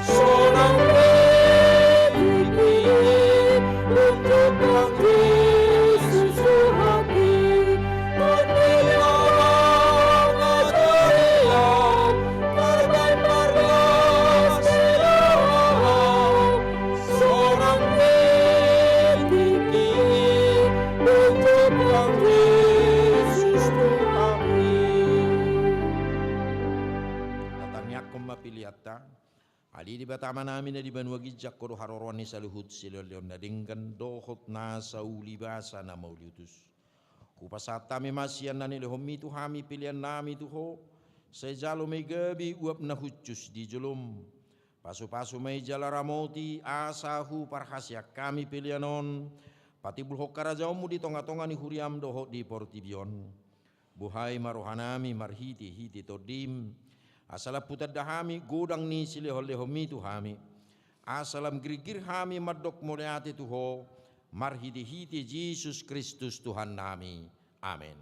Sonang pe tingki i, untukkan Jesus Tuhanki, pande au, ngajari au, tarbaen parlas di roha au. Sonang pe tingki i, untukkan Jesus Tuhanki. Tatangiangkon ma peleanta. Ale Debata Amanami na di banua ginjang, Ho do haroroan ni saluhut silehonlehon na denggan dohot nasa ulibasa na mauliutus. Hupasahat hami ma sian na nilehonmi tu hami peleannami tu Ho, sai jalo ma i gabe uap na hushus di jolom. Pasupasu ma i jala ramoti, asa huparhaseang hami pelean on patimbulhon harajaonmu di tongatonga ni huriam dohot di portibi on. Buhai ma rohanami marhitehite Tondim, asa lam hutanda hami godang ni silehonlehonmi tu hami, asa lam girgir hami mandok mauliate tu Ho, marhitehite Jesus Kristus Tuhannami. Amen.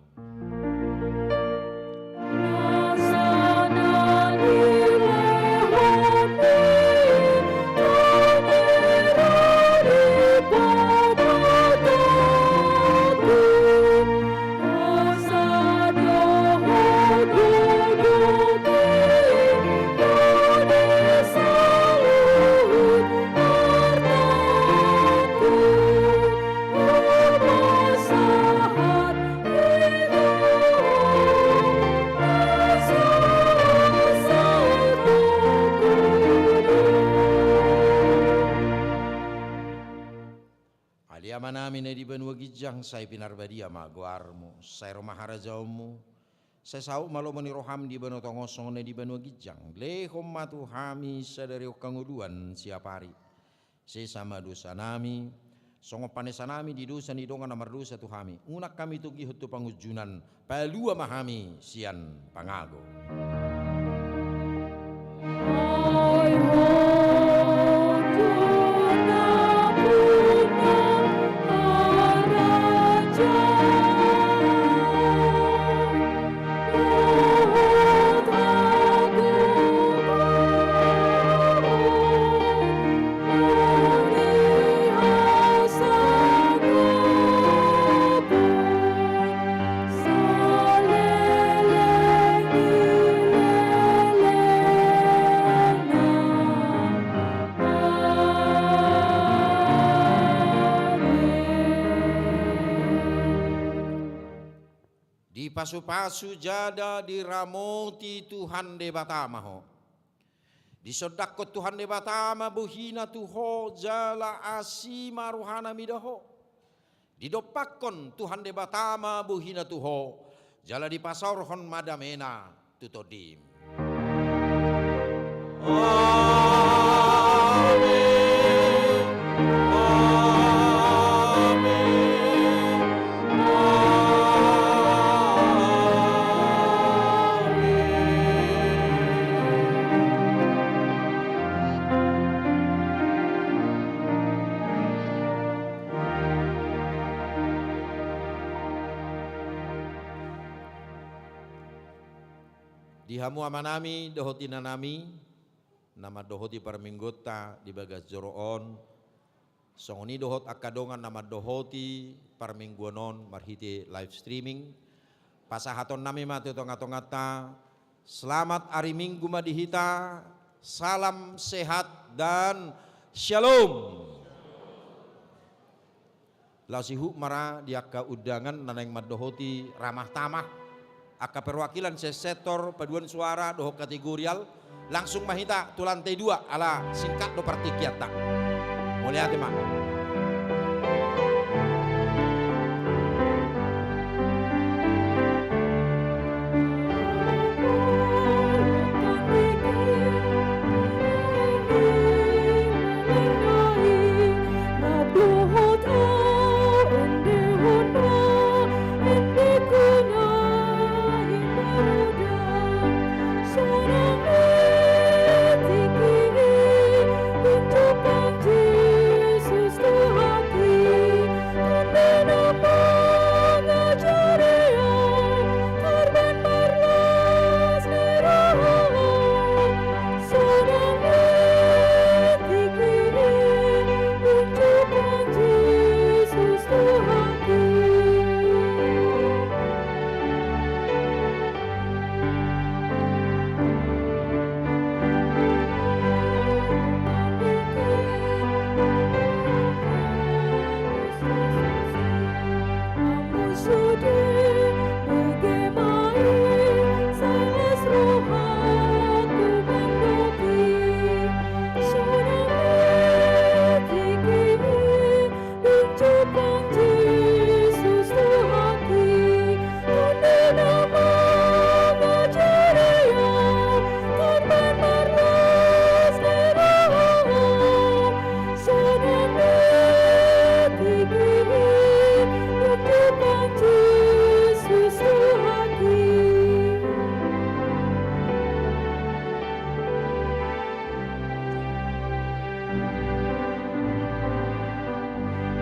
ginjang, sai pinarbadia ma goarmu, sai ro ma harajaonmu, sai saut ma lomo ni roham di banua tonga on songon na di banua ginjang. Lehon ma tu hami sadari on hangoluan siapari. Sesa ma dosanami, songon panesanami di dosa ni dongan na mardosa tu hami. Unang hami togihon tu pangunjunan, palua ma hami sian pangago. Dipasupasu jala diramoti Tuhan Debata ma ho. Disondangkon Tuhan Debata ma bohina tu ho jala asi ma rohana mida ho. Didompakkon Tuhan Debata ma bohina tu ho jala dipasaorhon ma damena tu tondim. Amen. Amen. Amen. Di hamu amanami dohot inanami na mandohoti parmingguonta di bagas joro on, songon i dohot angka dongan na mandohoti parmingguon on marhite live streaming. Pasahatonnami ma tu tongatonganta, selamat ari Minggu ma di hita, salam sehat dan shalom. Laos ihut ma ra di angka undangan na naeng mandohoti ramah tamah, angka perwakilan sian sektor, paduan suara dohot kategorial. Langsung ma hita tu lantai dua ala singkat do partingkianta. Mauliate ma.